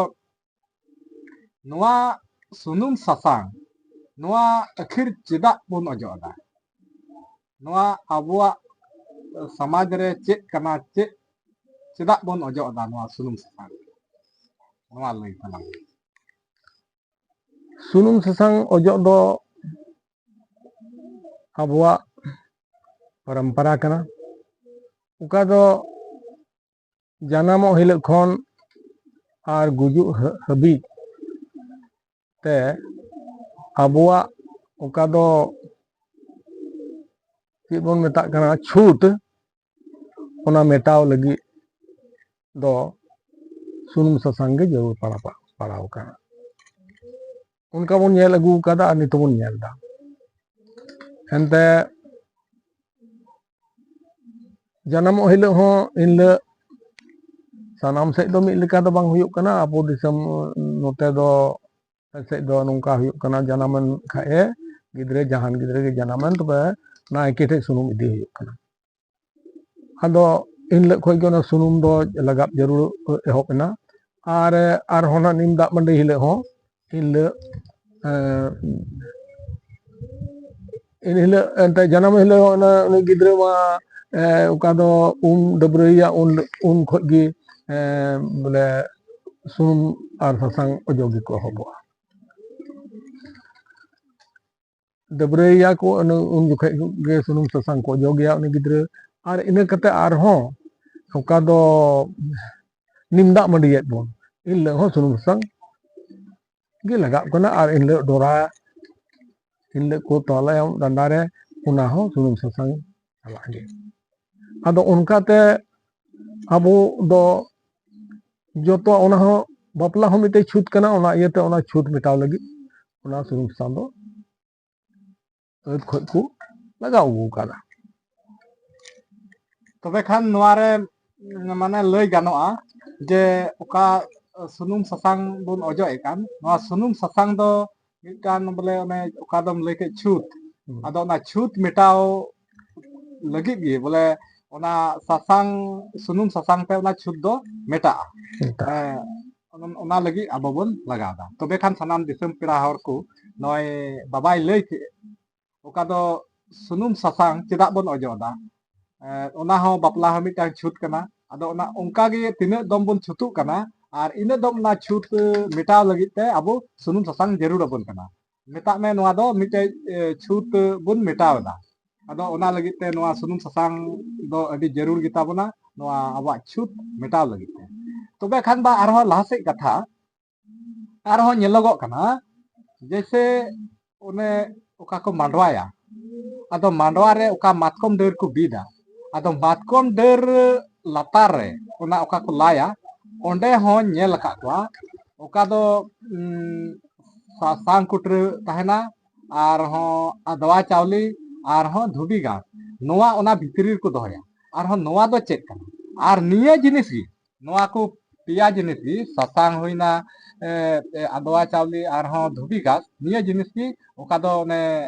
ᱱᱚᱣᱟ ᱥᱩᱱᱩᱢ ᱥᱟᱥᱟᱝ, ᱱᱚᱣᱟ ᱟᱹᱠᱷᱤᱨ ᱪᱮᱫᱟᱜ ᱵᱚᱱ ᱚᱡᱚᱜ ᱮᱫᱟ? ᱱᱚᱣᱟ ᱟᱵᱚᱣᱟᱜ ᱥᱚᱢᱟᱡᱽ ᱨᱮ ᱪᱮᱫ ᱠᱟᱱᱟ, ᱪᱮᱫ, ᱪᱮᱫᱟᱜ ᱵᱚᱱ ᱚᱡᱚᱜ ᱮᱫᱟ ᱱᱚᱣᱟ ᱥᱩᱱᱩᱢ ᱥᱟᱥᱟᱝ? ᱱᱚᱣᱟ ᱞᱟᱹᱭ ᱛᱟᱞᱟᱝ ᱢᱮ᱾ ᱥᱩᱱᱩᱢ ᱥᱟᱥᱟᱝ ᱚᱡᱚᱜ ᱫᱚ ᱟᱵᱚᱣᱟᱜ ᱯᱚᱨᱚᱢᱯᱚᱨᱟ ᱠᱟᱱᱟ᱾ ᱚᱠᱟ ᱫᱚ ᱡᱟᱱᱟᱢᱚᱜ ᱦᱤᱞᱳᱜ ᱠᱷᱚᱱ ᱟᱨ ᱜᱩᱡᱩᱜ ᱦᱟᱹ-, ᱦᱟᱹᱵᱤᱡ ᱛᱮ ᱟᱵᱚᱣᱟᱜ ᱚᱠᱟ ᱫᱚ ᱪᱮᱫ ᱵᱚᱱ ᱢᱮᱛᱟᱜ ᱠᱟᱱᱟ, ᱪᱷᱩᱛ, ᱚᱱᱟ ᱢᱮᱴᱟᱣ ᱞᱟᱹᱜᱤᱫ ᱫᱚ ᱥᱩᱱᱩᱢ ᱥᱟᱥᱟᱝ ᱜᱮ ᱡᱟᱹᱨᱩᱲ ᱯᱟᱲᱟᱣ, ᱯᱟᱲᱟᱣ ᱠᱟᱱᱟ᱾ ᱚᱱᱠᱟ ᱵᱚᱱ ᱧᱮᱞ ᱟᱹᱜᱩ ᱟᱠᱟᱫᱟ ᱟᱨ ᱱᱤᱛᱚᱜ ᱵᱚᱱ ᱧᱮᱞ ᱮᱫᱟ᱾ ᱮᱱᱛᱮ ᱡᱟᱱᱟᱢᱚᱜ ᱦᱤᱞᱳᱜ ᱦᱚᱸ ᱮᱱᱦᱤᱞᱳᱜ ᱥᱟᱱᱟᱢ ᱥᱮᱫ ᱫᱚ ᱢᱤᱫ ᱞᱮᱠᱟ ᱫᱚ ᱵᱟᱝ ᱦᱩᱭᱩᱜ ᱠᱟᱱᱟ᱾ ᱟᱵᱚ ᱫᱤᱥᱚᱢ ᱱᱚᱛᱮ ᱫᱚ ᱥᱮᱫ ᱫᱚ ᱱᱚᱝᱠᱟ ᱦᱩᱭᱩᱜ ᱠᱟᱱᱟ, ᱡᱟᱱᱟᱢᱮᱱ ᱠᱷᱟᱡ ᱮ ᱜᱤᱫᱽᱨᱟᱹ, ᱡᱟᱦᱟᱱ ᱜᱤᱫᱽᱨᱟᱹ ᱜᱮ ᱡᱟᱱᱟᱢᱮᱱ, ᱛᱚᱵᱮ ᱱᱟᱭᱠᱮ ᱴᱷᱮᱡ ᱥᱩᱱᱩᱢ ᱤᱫᱤ ᱦᱩᱭᱩᱜ ᱠᱟᱱᱟ᱾ ᱟᱫᱚ ᱮᱱ ᱦᱤᱞᱳᱜ ᱠᱷᱚᱡ ᱜᱮ ᱚᱱᱟ ᱥᱩᱱᱩᱢ ᱫᱚ ᱞᱟᱜᱟᱣ ᱡᱟᱹᱨᱩᱲ ᱮᱦᱚᱵ ᱮᱱᱟ᱾ ᱟᱨ ᱟᱨᱦᱚᱸ ᱱᱟᱜ ᱱᱤᱢ ᱫᱟᱜ ᱢᱟᱹᱰᱤ ᱦᱤᱞᱳᱜ ᱦᱚᱸ ᱮᱱ ᱦᱤᱞᱳᱜ, ᱮᱸ, ᱮᱱ ᱦᱤᱞᱳᱜ ᱮᱱᱛᱮ ᱡᱟᱱᱟᱢ ᱦᱤᱞᱳᱜ ᱚᱱᱟ ᱩᱱᱤ ᱜᱤᱫᱽᱨᱟᱹ ᱢᱟ, ᱮᱸ, ᱚᱠᱟ ᱫᱚ ᱩᱢ ᱰᱟᱹᱵᱽᱨᱟᱹᱭᱮᱭᱟ, ᱩᱱ, ᱩᱱ ᱠᱷᱚᱡ ᱜᱮ, ᱮᱸ, ᱵᱚᱞᱮ ᱥᱩᱱᱩᱢ ᱟᱨ ᱥᱟᱥᱟᱝ ᱚᱡᱚᱜ ᱜᱮᱠᱚ ᱮᱦᱚᱵᱚᱜᱼᱟ᱾ ᱰᱟᱹᱵᱽᱨᱟᱹᱭᱮᱭᱟ ᱠᱚ, ᱩᱱ, ᱩᱱ ᱡᱚᱠᱷᱮᱡ ᱜᱮ ᱥᱩᱱᱩᱢ ᱥᱟᱥᱟᱝ ᱠᱚ ᱚᱡᱚᱜᱮᱭᱟ ᱩᱱᱤ ᱜᱤᱫᱽᱨᱟᱹ᱾ ᱟᱨ ᱤᱱᱟᱹ ᱠᱟᱛᱮ ᱟᱨᱦᱚᱸ ᱚᱠᱟ ᱫᱚ ᱱᱤᱢ ᱫᱟᱜ ᱢᱟᱹᱰᱤᱭᱮᱫ ᱵᱚᱱ, ᱮᱱ ᱦᱤᱞᱳᱜ ᱦᱚᱸ ᱥᱩᱱᱩᱢ ᱥᱟᱥᱟᱝ ᱜᱮ ᱞᱟᱜᱟᱜ ᱠᱟᱱᱟ᱾ ᱟᱨ ᱮᱱ ᱦᱤᱞᱳᱜ ᱰᱚᱨᱟ, ᱮᱱ ᱦᱤᱞᱳᱜ ᱠᱚ ᱛᱚᱞᱟᱭᱟ ᱰᱟᱸᱰᱟ ᱨᱮ, ᱚᱱᱟ ᱦᱚᱸ ᱥᱩᱱᱩᱢ ᱥᱟᱥᱟᱝ ᱪᱟᱞᱟᱜ ᱜᱮ᱾ ᱟᱫᱚ ᱚᱱᱠᱟᱛᱮ ᱟᱵᱚ ᱫᱚ ᱡᱚᱛᱚ ᱚᱱᱟ ᱦᱚᱸ ᱵᱟᱯᱞᱟ ᱦᱚᱸ ᱢᱤᱫᱴᱮᱡ ᱪᱷᱩᱛ ᱠᱟᱱᱟ, ᱚᱱᱟ ᱤᱭᱟᱹᱛᱮ ᱚᱱᱟ ᱪᱷᱩᱛ ᱢᱮᱴᱟᱣ ᱞᱟᱹᱜᱤᱫ ᱚᱱᱟ ᱥᱩᱱᱩᱢ ᱥᱟᱥᱟᱝ ᱫᱚ ᱟᱹᱛ ᱠᱷᱚᱡ ᱠᱚ ᱞᱟᱜᱟᱣ ᱟᱹᱜᱩ ᱠᱟᱫᱟ᱾ ᱛᱚᱵᱮ ᱠᱷᱟᱱ ᱱᱚᱣᱟ ᱨᱮ ᱢᱟᱱᱮ ᱞᱟᱹᱭ ᱜᱟᱱᱚᱜᱼᱟ ᱡᱮ ᱚᱠᱟ ᱥᱩᱱᱩᱢ ᱥᱟᱥᱟᱝ ᱵᱚᱱ ᱚᱡᱚᱜ ᱮᱫ ᱠᱟᱱ, ᱱᱚᱣᱟ ᱥᱩᱱᱩᱢ ᱥᱟᱥᱟᱝ ᱫᱚ ᱢᱤᱫᱴᱟᱝ ᱵᱚᱞᱮ ᱚᱱᱮ ᱚᱠᱟ ᱫᱚᱢ ᱞᱟᱹᱭ ᱠᱮᱫ ᱪᱷᱩᱛ, ᱟᱫᱚ ᱚᱱᱟ ᱪᱷᱩᱛ ᱢᱮᱴᱟᱣ ᱞᱟᱹᱜᱤᱫ ᱜᱮ ᱵᱚᱞᱮ ᱚᱱᱟ ᱥᱟᱥᱟᱝ, ᱥᱩᱱᱩᱢ ᱥᱟᱥᱟᱝ ᱛᱮ ᱚᱱᱟ ᱪᱷᱩᱛ ᱫᱚ ᱢᱮᱴᱟᱜᱼᱟ᱾ ᱦᱮᱸ, ᱚᱱᱟ ᱞᱟᱹᱜᱤᱫ ᱟᱵᱚ ᱵᱚᱱ ᱞᱟᱜᱟᱣ ᱮᱫᱟ᱾ ᱛᱚᱵᱮ ᱠᱷᱟᱱ ᱥᱟᱱᱟᱢ ᱫᱤᱥᱚᱢ ᱯᱮᱲᱟ ᱦᱚᱲ ᱠᱚ ᱱᱚᱜᱼᱚᱭ ᱵᱟᱵᱟᱭ ᱞᱟᱹᱭ ᱠᱮᱫ ᱚᱠᱟ ᱫᱚ ᱥᱩᱱᱩᱢ ᱥᱟᱥᱟᱝ ᱪᱮᱫᱟᱜ ᱵᱚᱱ ᱚᱡᱚᱜ ᱮᱫᱟ? ᱮᱸ, ᱚᱱᱟ ᱦᱚᱸ ᱵᱟᱯᱞᱟ ᱦᱚᱸ ᱢᱤᱫᱴᱟᱝ ᱪᱷᱩᱛ ᱠᱟᱱᱟ᱾ ᱟᱫᱚ ᱚᱱᱟ ᱚᱱᱠᱟ ᱜᱮ ᱛᱤᱱᱟᱹᱜ ᱫᱚᱢ ᱵᱚᱱ ᱪᱷᱩᱛᱩᱜ ᱠᱟᱱᱟ ᱟᱨ ᱤᱱᱟᱹᱜ ᱫᱚᱢ ᱚᱱᱟ ᱪᱷᱩᱛ ᱢᱮᱴᱟᱣ ᱞᱟᱹᱜᱤᱫ ᱛᱮ ᱟᱵᱚ ᱥᱩᱱᱩᱢ ᱥᱟᱥᱟᱝ ᱡᱟᱹᱨᱩᱲ ᱟᱵᱚᱱ ᱠᱟᱱᱟ᱾ ᱢᱮᱛᱟᱜ ᱢᱮ ᱱᱚᱣᱟ ᱫᱚ ᱢᱤᱫᱴᱮᱡ ᱮ, ᱪᱷᱩᱛ ᱵᱚᱱ ᱢᱮᱴᱟᱣ ᱮᱫᱟ᱾ ᱟᱫᱚ ᱚᱱᱟ ᱞᱟᱹᱜᱤᱫ ᱛᱮ ᱱᱚᱣᱟ ᱥᱩᱱᱩᱢ ᱥᱟᱥᱟᱝ ᱫᱚ ᱟᱹᱰᱤ ᱡᱟᱹᱨᱩᱲ ᱜᱮᱛᱟ ᱵᱚᱱᱟ ᱱᱚᱣᱟ ᱟᱵᱚᱣᱟᱜ ᱪᱷᱩᱛ ᱢᱮᱴᱟᱣ ᱞᱟᱹᱜᱤᱫ ᱛᱮ᱾ ᱛᱚᱵᱮ ᱠᱷᱟᱱ ᱵᱟ ᱟᱨᱦᱚᱸ ᱞᱟᱦᱟ ᱥᱮᱫ ᱠᱟᱛᱷᱟ, ᱟᱨᱦᱚᱸ ᱧᱮᱞᱚᱜᱚᱜ ᱠᱟᱱᱟ ᱡᱮᱭᱥᱮ ᱚᱱᱮ ᱚᱠᱟ ᱠᱚ ᱢᱟᱰᱣᱟᱭᱟ, ᱟᱫᱚ ᱢᱟᱰᱣᱟ ᱨᱮ ᱚᱠᱟ ᱢᱟᱛᱠᱚᱢ ᱰᱟᱹᱨ ᱠᱚ ᱵᱤᱫᱟ, ᱟᱫᱚ ᱢᱟᱛᱠᱚᱢ ᱰᱟᱹᱨ ᱞᱟᱛᱟᱨ ᱨᱮ ᱚᱱᱟ ᱚᱠᱟ ᱠᱚ ᱞᱟᱭᱟ, ᱚᱸᱰᱮ ᱦᱚᱸ ᱧᱮᱞ ᱟᱠᱟᱫ ᱠᱚᱣᱟ ᱚᱠᱟ ᱫᱚ ᱩᱸ, ᱥᱟᱥᱟᱝ ᱠᱩᱴᱨᱟᱹ ᱛᱟᱦᱮᱱᱟ, ᱟᱨᱦᱚᱸ ᱟᱫᱽᱣᱟ ᱪᱟᱣᱞᱮ, ᱟᱨᱦᱚᱸ ᱫᱷᱩᱵᱤ ᱜᱷᱟᱥ, ᱱᱚᱣᱟ ᱚᱱᱟ ᱵᱷᱤᱛᱨᱤ ᱨᱮᱠᱚ ᱫᱚᱦᱚᱭᱟ᱾ ᱟᱨᱦᱚᱸ ᱱᱚᱣᱟ ᱫᱚ ᱪᱮᱫ ᱠᱟᱱᱟ? ᱟᱨ ᱱᱤᱭᱟᱹ ᱡᱤᱱᱤᱥ ᱜᱮ, ᱱᱚᱣᱟ ᱠᱚ ᱯᱮᱭᱟ ᱡᱤᱱᱤᱥ ᱜᱮ, ᱥᱟᱥᱟᱝ ᱦᱩᱭᱱᱟ, ᱮ, ᱮ, ᱟᱫᱽᱣᱟ ᱪᱟᱣᱞᱮ, ᱟᱨᱦᱚᱸ ᱫᱷᱩᱵᱤ ᱜᱷᱟᱥ, ᱱᱤᱭᱟᱹ ᱡᱤᱱᱤᱥ ᱜᱮ ᱚᱠᱟ ᱫᱚ ᱚᱱᱮ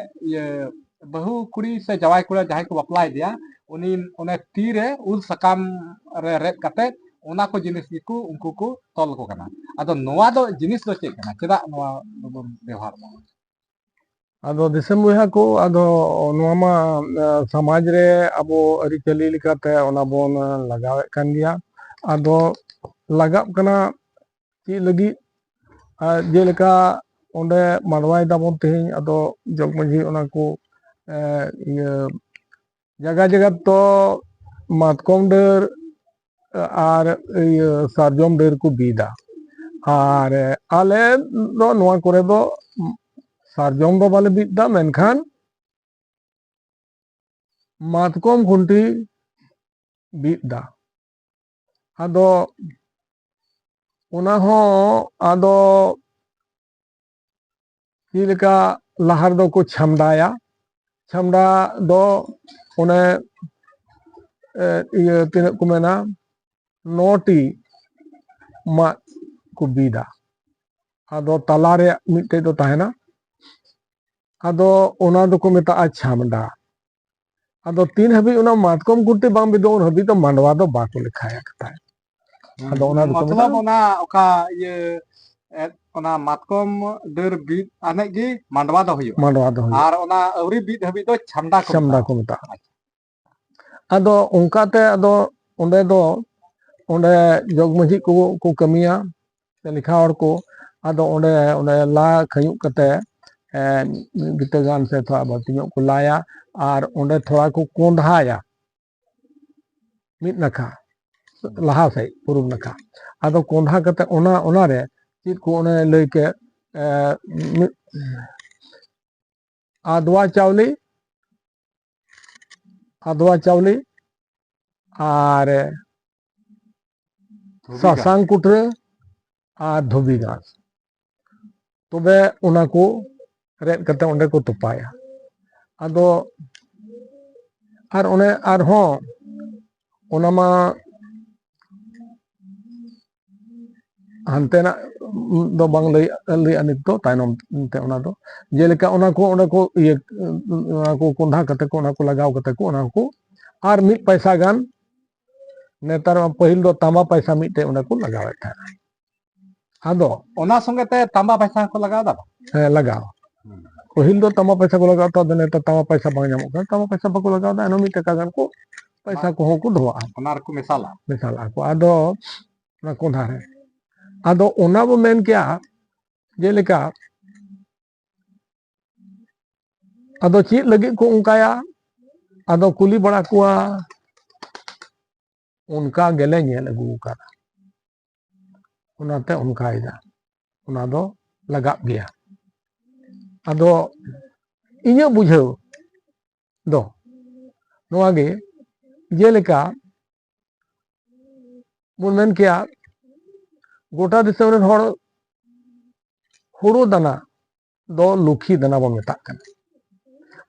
ᱤᱭᱟᱹ ᱵᱟᱹᱦᱩ ᱠᱩᱲᱤ ᱥᱮ ᱡᱟᱶᱟᱭ ᱠᱚᱲᱟ ᱡᱟᱦᱟᱸᱭ ᱠᱚ ᱵᱟᱯᱞᱟ ᱤᱫᱤᱭᱟ, ᱩᱱᱤ ᱚᱱᱮ ᱛᱤᱨᱮ ᱩᱞ ᱥᱟᱠᱟᱢ ᱨᱮ ᱨᱮᱫ ᱠᱟᱛᱮ ᱚᱱᱟ ᱠᱚ ᱡᱤᱱᱤᱥ ᱜᱮᱠᱚ ᱩᱱᱠᱩ ᱠᱚ ᱛᱚᱞ ᱠᱚ ᱠᱟᱱᱟ᱾ ᱟᱫᱚ ᱱᱚᱣᱟ ᱫᱚ ᱡᱤᱱᱤᱥ ᱫᱚ ᱪᱮᱫ ᱠᱟᱱᱟ? ᱪᱮᱫᱟᱜ ᱱᱚᱣᱟ ᱫᱚᱵᱚᱱ ᱵᱮᱣᱦᱟᱨ ᱮᱫᱟ? ᱟᱫᱚ ᱫᱤᱥᱚᱢ ᱵᱚᱭᱦᱟ ᱠᱚ, ᱟᱫᱚ ᱱᱚᱣᱟ ᱢᱟ, ᱮ, ᱥᱚᱢᱟᱡᱽ ᱨᱮ ᱟᱵᱚ ᱟᱹᱨᱤᱪᱟᱹᱞᱤ ᱞᱮᱠᱟᱛᱮ ᱚᱱᱟ ᱵᱚᱱ, ᱮ, ᱞᱟᱜᱟᱣᱮᱫ ᱠᱟᱱ ᱜᱮᱭᱟ᱾ ᱟᱫᱚ ᱞᱟᱜᱟᱜ ᱠᱟᱱᱟ ᱪᱮᱫ ᱞᱟᱹᱜᱤᱫ? ᱟᱨ ᱡᱮᱞᱮᱠᱟ ᱚᱸᱰᱮ ᱢᱟᱰᱣᱟᱭ ᱫᱟᱵᱚᱱ ᱛᱮᱦᱮᱧ, ᱟᱫᱚ ᱡᱚᱜᱽ ᱢᱟᱹᱡᱷᱤ ᱚᱱᱟ ᱠᱚ, ᱮ, ᱤᱭᱟᱹ ᱡᱟᱭᱜᱟ ᱡᱟᱭᱜᱟ ᱛᱚ ᱢᱟᱛᱠᱚᱢ ᱰᱟᱹᱨ ᱟᱨ ᱤᱭᱟᱹ ᱥᱟᱨᱡᱚᱢ ᱰᱟᱹᱨ ᱠᱚ ᱵᱤᱫᱟ᱾ ᱟᱨ ᱟᱞᱮ ᱫᱚ ᱱᱚᱣᱟ ᱠᱚᱨᱮ ᱫᱚ ᱥᱟᱨᱡᱚᱢ ᱫᱚ ᱵᱟᱞᱮ ᱵᱤᱫ ᱫᱟ, ᱢᱮᱱᱠᱷᱟᱱ ᱢᱟᱛᱠᱚᱢ ᱠᱷᱩᱱᱴᱤ ᱵᱤᱫ ᱫᱟ᱾ ᱟᱫᱚ ᱚᱱᱟ ᱦᱚᱸ ᱟᱫᱚ ᱪᱮᱫ ᱞᱮᱠᱟ ᱞᱟᱦᱟ ᱨᱮᱫᱚ ᱠᱚ ᱪᱷᱟᱢᱰᱟᱭᱟ᱾ ᱪᱷᱟᱢᱰᱟ ᱫᱚ ᱚᱱᱮ, ᱮ, ᱤᱭᱟᱹ, ᱛᱤᱱᱟᱹᱜ ᱠᱚ ᱢᱮᱱᱟ, ᱱᱚᱴᱤ ᱢᱟᱫ ᱠᱚ ᱵᱤᱫᱟ᱾ ᱟᱫᱚ ᱛᱟᱞᱟ ᱨᱮ ᱢᱤᱫᱴᱮᱡ ᱫᱚ ᱛᱟᱦᱮᱱᱟ᱾ ᱟᱫᱚ ᱚᱱᱟ ᱫᱚᱠᱚ ᱢᱮᱛᱟᱜᱼᱟ ᱪᱷᱟᱢᱰᱟ᱾ ᱟᱫᱚ ᱛᱤᱱ ᱦᱟᱹᱵᱤᱡ ᱚᱱᱟ ᱢᱟᱛᱠᱚᱢ ᱠᱩᱴᱤ ᱵᱟᱝ ᱵᱤᱫᱚᱜ, ᱩᱱ ᱦᱟᱹᱵᱤᱡ ᱫᱚ ᱢᱟᱰᱣᱟ ᱫᱚ ᱵᱟᱠᱚ ᱞᱮᱠᱷᱟᱭᱟ ᱠᱟᱛᱷᱟ᱾ ᱟᱫᱚ ᱚᱱᱟ ᱫᱚᱠᱚ ᱢᱚᱛᱞᱚᱵ ᱢᱮᱛᱟᱜᱼᱟ ᱚᱱᱟ ᱚᱠᱟ ᱤᱭᱟᱹ, ᱮᱫ, ᱚᱱᱟ ᱢᱟᱛᱠᱚᱢ ᱰᱟᱹᱨ ᱵᱤᱫ ᱟᱱᱮᱡ ᱜᱮ ᱢᱟᱰᱣᱟ ᱫᱚ ᱦᱩᱭᱩᱜᱼᱟ᱾ ᱢᱟᱰᱣᱟ ᱫᱚ ᱦᱩᱭᱩᱜᱼᱟ᱾ ᱟᱨ ᱚᱱᱟ ᱟᱹᱣᱨᱤ ᱵᱤᱫ ᱦᱟᱹᱵᱤᱡ ᱫᱚ ᱪᱷᱟᱢᱰᱟ ᱠᱚ ᱪᱷᱟᱢᱰᱟ ᱢᱮᱛᱟᱜᱼᱟ᱾ ᱠᱚ ᱢᱮᱛᱟᱜᱼᱟ᱾ ᱟᱪᱪᱷᱟ᱾ ᱟᱫᱚ ᱚᱱᱠᱟᱛᱮ ᱟᱫᱚ ᱚᱸᱰᱮ ᱫᱚ, ᱚᱸᱰᱮ ᱡᱚᱜᱽ ᱢᱟᱹᱡᱷᱤ ᱠᱚ, ᱠᱚ ᱠᱟᱹᱢᱤᱭᱟ, ᱥᱮ ᱞᱮᱠᱷᱟ ᱦᱚᱲ ᱠᱚ᱾ ᱟᱫᱚ ᱚᱸᱰᱮ, ᱚᱸᱰᱮ ᱞᱟ ᱠᱷᱟᱹᱧᱩᱜ ᱠᱟᱛᱮ, ᱮ, ᱢᱤᱫ ᱵᱤᱛᱟᱹ ᱜᱟᱱ ᱥᱮ ᱛᱷᱚᱲᱟ ᱵᱟᱹᱲᱛᱤ ᱧᱚᱜ ᱠᱚ ᱞᱟᱭᱟ, ᱟᱨ ᱚᱸᱰᱮ ᱛᱷᱚᱲᱟ ᱠᱚ ᱠᱚᱸᱫᱷᱟᱭᱟ ᱢᱤᱫ ᱱᱟᱠᱷᱟ, ᱞᱟᱦᱟ ᱥᱮᱫ ᱯᱩᱨᱩᱵ ᱱᱟᱠᱷᱟ᱾ ᱟᱫᱚ ᱠᱚᱸᱫᱷᱟ ᱠᱟᱛᱮ ᱚᱱᱟ, ᱚᱱᱟᱨᱮ ᱪᱮᱫ ᱠᱚ ᱚᱱᱮ ᱞᱟᱹᱭ ᱠᱮᱫ, ᱮ, ᱢᱤᱫ, ᱟᱫᱣᱟ ᱪᱟᱣᱞᱮ, ᱟᱫᱣᱟ ᱪᱟᱣᱞᱮ ᱟᱨ ᱫᱷᱩᱵᱤ ᱜᱷᱟᱥ᱾ ᱥᱟᱥᱟᱝ ᱠᱩᱴᱨᱟᱹ ᱟᱨ ᱫᱷᱩᱵᱤ ᱜᱷᱟᱥ᱾ ᱛᱚᱵᱮ ᱚᱱᱟ ᱠᱚ ᱨᱮᱫ ᱠᱟᱛᱮ ᱚᱸᱰᱮ ᱠᱚ ᱛᱚᱯᱟᱭᱟ᱾ ᱟᱫᱚ ᱟᱨ ᱚᱱᱮ ᱟᱨᱦᱚᱸ ᱚᱱᱟ ᱢᱟ ᱦᱟᱱᱛᱮᱱᱟᱜ ᱫᱚ ᱵᱟᱝ ᱞᱟᱹᱭ, ᱞᱟᱹᱭᱟ ᱱᱤᱛ ᱫᱚ, ᱛᱟᱭᱱᱚᱢ ᱛᱮ ᱚᱱᱟ ᱫᱚ᱾ ᱡᱮᱞᱮᱠᱟ ᱚᱱᱟ ᱠᱚ, ᱚᱸᱰᱮ ᱠᱚ ᱤᱭᱟᱹ, ᱚᱱᱟ ᱠᱚ ᱠᱚᱸᱫᱷᱟ ᱠᱟᱛᱮ ᱠᱚ, ᱚᱱᱟ ᱠᱚ ᱞᱟᱜᱟᱣ ᱠᱟᱛᱮ ᱠᱚ, ᱚᱱᱟ ᱠᱚ ᱟᱨ ᱢᱤᱫ ᱯᱟᱭᱥᱟ ᱜᱟᱱ, ᱱᱮᱛᱟᱨ ᱢᱟ, ᱯᱟᱹᱦᱤᱞ ᱫᱚ ᱛᱟᱢᱵᱟ ᱯᱟᱭᱥᱟ ᱢᱤᱫᱴᱮᱡ ᱚᱸᱰᱮ ᱠᱚ ᱞᱟᱜᱟᱣᱮᱫ ᱛᱟᱦᱮᱸᱱᱟ᱾ ᱟᱫᱚ ᱚᱱᱟ ᱥᱚᱸᱜᱮ ᱛᱮ ᱛᱟᱢᱵᱟ ᱯᱟᱭᱥᱟ ᱦᱚᱸᱠᱚ ᱞᱟᱜᱟᱣ ᱫᱟ ᱵᱟᱝ? ᱦᱮᱸ, ᱞᱟᱜᱟᱣ᱾ ᱦᱩᱸ᱾ ᱯᱟᱹᱦᱤᱞ ᱫᱚ ᱛᱟᱢᱵᱟ ᱯᱟᱭᱥᱟ ᱠᱚ ᱞᱟᱜᱟᱣ ᱛᱟᱦᱮᱸ, ᱟᱫᱚ ᱱᱮᱛᱟᱨ ᱛᱟᱢᱵᱟ ᱯᱟᱭᱥᱟ ᱵᱟᱝ ᱧᱟᱢᱚᱜ ᱠᱟᱱᱟ, ᱛᱟᱢᱵᱟ ᱯᱟᱭᱥᱟ ᱵᱟᱠᱚ ᱞᱟᱜᱟᱣ ᱫᱟ, ᱮᱱᱦᱚᱸ ᱢᱤᱫ ᱴᱟᱠᱟ ᱜᱟᱱ ᱠᱚ ᱯᱟᱭᱥᱟ ᱚᱱᱟ ᱠᱚᱦᱚᱸ ᱠᱚ ᱫᱚᱦᱚᱣᱟᱜᱼᱟ᱾ ᱚᱱᱟ ᱨᱮᱠᱚ ᱢᱮᱥᱟᱞᱟ᱾ ᱢᱮᱥᱟᱞᱟᱜᱼᱟ ᱠᱚ᱾ ᱟᱫᱚ ᱚᱱᱟ ᱠᱚᱸᱫᱷᱟ ᱨᱮ, ᱟᱫᱚ ᱚᱱᱟ ᱵᱚ ᱢᱮᱱ ᱠᱮᱭᱟ, ᱡᱮᱞᱮᱠᱟ ᱟᱫᱚ ᱪᱮᱫ ᱞᱟᱹᱜᱤᱫ ᱠᱚ ᱚᱱᱠᱟᱭᱟ? ᱟᱫᱚ ᱠᱩᱞᱤ ᱵᱟᱲᱟ ᱠᱚᱣᱟ, ᱚᱱᱠᱟ ᱜᱮᱞᱮ ᱧᱮᱞ ᱟᱹᱜᱩ ᱟᱠᱟᱫᱟ, ᱚᱱᱟᱛᱮ ᱚᱱᱠᱟᱭᱮᱫᱟ, ᱚᱱᱟ ᱫᱚ ᱞᱟᱜᱟᱜ ᱜᱮᱭᱟ᱾ ᱟᱫᱚ ᱤᱧᱟᱹᱜ ᱵᱩᱡᱷᱟᱹᱣ ᱫᱚ ᱱᱚᱣᱟ ᱜᱮ, ᱡᱮᱞᱮᱠᱟ ᱵᱚᱱ ᱢᱮᱱ ᱠᱮᱭᱟ, ᱜᱚᱴᱟ ᱫᱤᱥᱚᱢ ᱨᱮᱱ ᱦᱚᱲ ᱦᱩᱲᱩ ᱫᱟᱱᱟ ᱫᱚ ᱞᱩᱠᱷᱤ ᱫᱟᱱᱟ ᱵᱚᱱ ᱢᱮᱛᱟᱜ ᱠᱟᱱᱟ᱾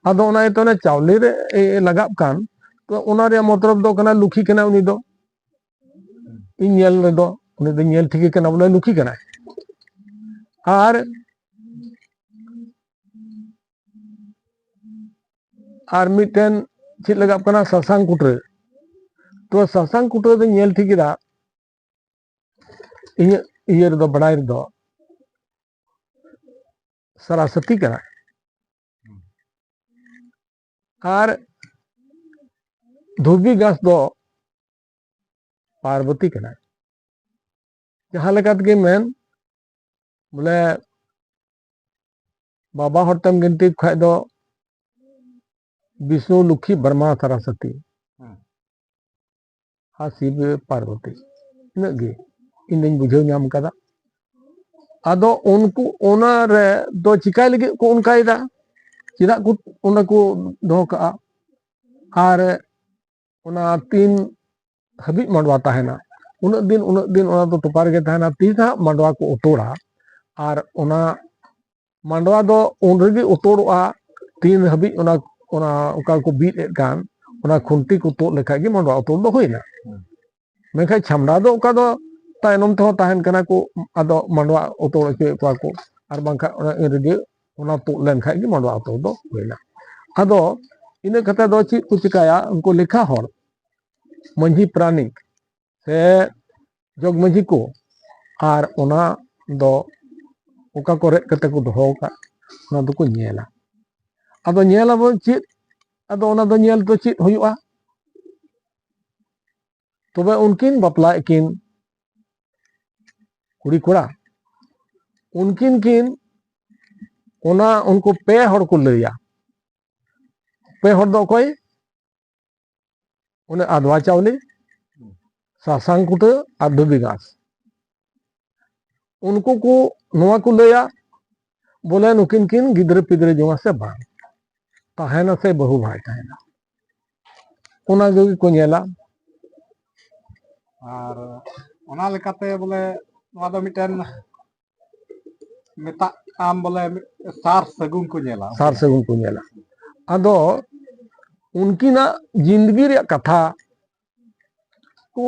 ᱟᱫᱚ ᱚᱱᱟ ᱤᱭᱟᱹᱛᱮ ᱚᱱᱮ ᱪᱟᱣᱞᱮ ᱨᱮ ᱮ, ᱞᱟᱜᱟᱜ ᱠᱟᱱ, ᱛᱚ ᱚᱱᱟ ᱨᱮᱭᱟᱜ ᱢᱚᱛᱞᱚᱵ ᱫᱚ ᱠᱟᱱᱟ ᱞᱩᱠᱷᱤ ᱠᱟᱱᱟ ᱩᱱᱤ ᱫᱚ᱾ ᱤᱧ ᱧᱮᱞ ᱨᱮᱫᱚ ᱩᱱᱤ ᱫᱚ ᱧᱮᱞ ᱴᱷᱤᱠᱮ ᱠᱟᱱᱟ, ᱵᱚᱞᱮ ᱞᱩᱠᱷᱤ ᱠᱟᱱᱟᱭ᱾ ᱟᱨ ᱟᱨ ᱢᱤᱫᱴᱮᱱ ᱪᱮᱫ ᱞᱟᱜᱟᱜ ᱠᱟᱱᱟ, ᱥᱟᱥᱟᱝ ᱠᱩᱴᱨᱟᱹ᱾ ᱛᱚ ᱥᱟᱥᱟᱝ ᱠᱩᱴᱨᱟᱹ ᱫᱚᱧ ᱧᱮᱞ ᱴᱷᱤᱠ ᱠᱮᱫᱟ, ᱤᱧᱟᱹᱜ ᱤᱭᱟᱹ ᱨᱮᱫᱚ, ᱵᱟᱲᱟᱭ ᱨᱮᱫᱚ ᱥᱟᱨᱟᱥᱚᱛᱤ ᱠᱟᱱᱟ᱾ ᱟᱨ ᱫᱷᱩᱵᱤ ᱜᱷᱟᱥ ᱫᱚ ᱯᱟᱨᱵᱚᱛᱤ ᱠᱟᱱᱟᱭ᱾ ᱡᱟᱦᱟᱸ ᱞᱮᱠᱟ ᱛᱮᱜᱮ ᱢᱮᱱ, ᱵᱚᱞᱮ ᱵᱟᱵᱟ ᱦᱚᱲ ᱛᱮᱢ ᱜᱤᱱᱛᱤ ᱠᱷᱟᱡ ᱫᱚ ᱵᱤᱥᱱᱩ, ᱞᱩᱠᱷᱤ, ᱵᱨᱚᱦᱢᱟ, ᱥᱟᱨᱟᱥᱚᱛᱤ᱾ ᱦᱮᱸ᱾ ᱟᱨ ᱥᱤᱵ, ᱯᱟᱨᱵᱚᱛᱤ᱾ ᱤᱱᱟᱹᱜ ᱜᱮ ᱤᱧ ᱫᱚᱧ ᱵᱩᱡᱷᱟᱹᱣ ᱧᱟᱢ ᱠᱟᱫᱟ᱾ ᱟᱫᱚ ᱩᱱᱠᱩ ᱚᱱᱟ ᱨᱮ ᱫᱚ ᱪᱤᱠᱟᱭ ᱞᱟᱹᱜᱤᱫ ᱠᱚ ᱚᱱᱠᱟᱭᱮᱫᱟ? ᱪᱮᱫᱟᱜ ᱠᱚ ᱚᱱᱟ ᱠᱚ ᱫᱚᱦᱚ ᱠᱟᱜᱼᱟ? ᱟᱨ ᱚᱱᱟ ᱛᱤᱱ ᱦᱟᱹᱵᱤᱡ ᱢᱟᱰᱣᱟ ᱛᱟᱦᱮᱱᱟ, ᱩᱱᱟᱹᱜ ᱫᱤᱱ, ᱩᱱᱟᱹᱜ ᱫᱤᱱ ᱚᱱᱟ ᱫᱚ ᱛᱚᱯᱟ ᱨᱮᱜᱮ ᱛᱟᱦᱮᱱᱟ᱾ ᱛᱤᱥ ᱦᱟᱸᱜ ᱢᱟᱰᱣᱟ ᱠᱚ ᱩᱛᱟᱹᱲᱟ, ᱟᱨ ᱚᱱᱟ ᱢᱟᱰᱣᱟ ᱫᱚ ᱩᱱ ᱨᱮᱜᱮ ᱩᱛᱟᱹᱲᱚᱜᱼᱟ, ᱛᱤᱱ ᱦᱟᱹᱵᱤᱡ ᱚᱱᱟ, ᱚᱱᱟ ᱚᱠᱟ ᱠᱚ ᱵᱤᱫ ᱮᱫ ᱠᱟᱱ, ᱚᱱᱟ ᱠᱷᱩᱱᱴᱤ ᱠᱚ ᱛᱩᱫ ᱞᱮᱠᱷᱟᱡ ᱜᱮ ᱢᱟᱰᱣᱟ ᱩᱛᱟᱹᱲ ᱫᱚ ᱦᱩᱭᱱᱟ᱾ ᱦᱩᱸ᱾ ᱢᱮᱱᱠᱷᱟᱱ ᱪᱷᱟᱢᱰᱟ ᱫᱚ ᱚᱠᱟ ᱫᱚ ᱛᱟᱭᱱᱚᱢ ᱛᱮᱦᱚᱸ ᱛᱟᱦᱮᱱ ᱠᱟᱱᱟ ᱠᱚ, ᱟᱫᱚ ᱢᱟᱰᱣᱟ ᱩᱛᱟᱹᱲ ᱦᱚᱪᱚᱭᱮᱫ ᱠᱚᱣᱟ ᱠᱚ, ᱟᱨ ᱵᱟᱝᱠᱷᱟᱱ ᱚᱱᱟ ᱤᱱ ᱨᱮᱜᱮ ᱚᱱᱟ ᱛᱩᱫ ᱞᱮᱱᱠᱷᱟᱡ ᱜᱮ ᱢᱟᱰᱣᱟ ᱩᱛᱟᱹᱲ ᱫᱚ ᱦᱩᱭᱱᱟ᱾ ᱟᱫᱚ ᱤᱱᱟᱹ ᱠᱟᱛᱮ ᱫᱚ ᱪᱮᱫ ᱠᱚ ᱪᱤᱠᱟᱭᱟ ᱩᱱᱠᱩ ᱞᱮᱠᱷᱟ ᱦᱚᱲ, ᱢᱟᱹᱡᱷᱤ ᱯᱟᱨᱟᱱᱤᱠ ᱥᱮ ᱡᱚᱜᱽ ᱢᱟᱹᱡᱷᱤ ᱠᱚ, ᱟᱨ ᱚᱱᱟ ᱫᱚ ᱚᱠᱟ ᱠᱚ ᱨᱮᱫ ᱠᱟᱛᱮ ᱠᱚ ᱫᱚᱦᱚ ᱟᱠᱟᱫ, ᱚᱱᱟ ᱫᱚᱠᱚ ᱧᱮᱞᱟ᱾ ᱟᱫᱚ ᱧᱮᱞ ᱟᱵᱚᱱ ᱪᱮᱫ, ᱟᱫᱚ ᱚᱱᱟ ᱫᱚ ᱧᱮᱞ ᱫᱚ ᱪᱮᱫ ᱦᱩᱭᱩᱜᱼᱟ? ᱛᱚᱵᱮ ᱩᱱᱠᱤᱱ ᱵᱟᱯᱞᱟᱭᱮᱫ ᱠᱤᱱ ᱠᱩᱲᱤ ᱠᱚᱲᱟ, ᱩᱱᱠᱤᱱ ᱠᱤᱱ, ᱚᱱᱟ ᱩᱱᱠᱩ ᱯᱮ ᱦᱚᱲ ᱠᱚ ᱞᱟᱹᱭᱟ᱾ ᱯᱮ ᱦᱚᱲ ᱫᱚ ᱚᱠᱚᱭ? ᱚᱱᱮ ᱟᱫᱽᱣᱟ ᱪᱟᱣᱞᱮ, ᱥᱟᱥᱟᱝ ᱠᱩᱴᱟᱹ ᱟᱨ ᱫᱷᱩᱵᱤ ᱜᱷᱟᱥ᱾ ᱩᱱᱠᱩ ᱠᱚ ᱱᱚᱣᱟ ᱠᱚ ᱞᱟᱹᱭᱟ, ᱵᱚᱞᱮ ᱱᱩᱠᱤᱱ ᱠᱤᱱ ᱜᱤᱫᱽᱨᱟᱹ ᱯᱤᱫᱽᱨᱟᱹ ᱡᱚᱝᱟ ᱥᱮ ᱵᱟᱝ, ᱛᱟᱦᱮᱱᱟ ᱥᱮ ᱵᱟᱹᱦᱩ ᱵᱟᱭ ᱛᱟᱦᱮᱱᱟ, ᱚᱱᱟ ᱠᱚᱜᱮ ᱠᱚ ᱧᱮᱞᱟ᱾ ᱟᱨ ᱚᱱᱟ ᱞᱮᱠᱟᱛᱮ ᱵᱚᱞᱮ ᱱᱚᱣᱟ ᱫᱚ ᱢᱤᱫᱴᱮᱱ ᱢᱮᱛᱟᱜ ᱟᱢ ᱵᱚᱞᱮ ᱢᱤᱫ ᱥᱟᱨ ᱥᱟᱹᱜᱩᱱ ᱠᱚ ᱧᱮᱞᱟ᱾ ᱥᱟᱨ ᱥᱟᱹᱜᱩᱱ ᱠᱚ ᱧᱮᱞᱟ᱾ ᱟᱫᱚ ᱩᱱᱠᱤᱱᱟᱜ ᱡᱤᱱᱫᱜᱤ ᱨᱮᱭᱟᱜ ᱠᱟᱛᱷᱟ ᱠᱚ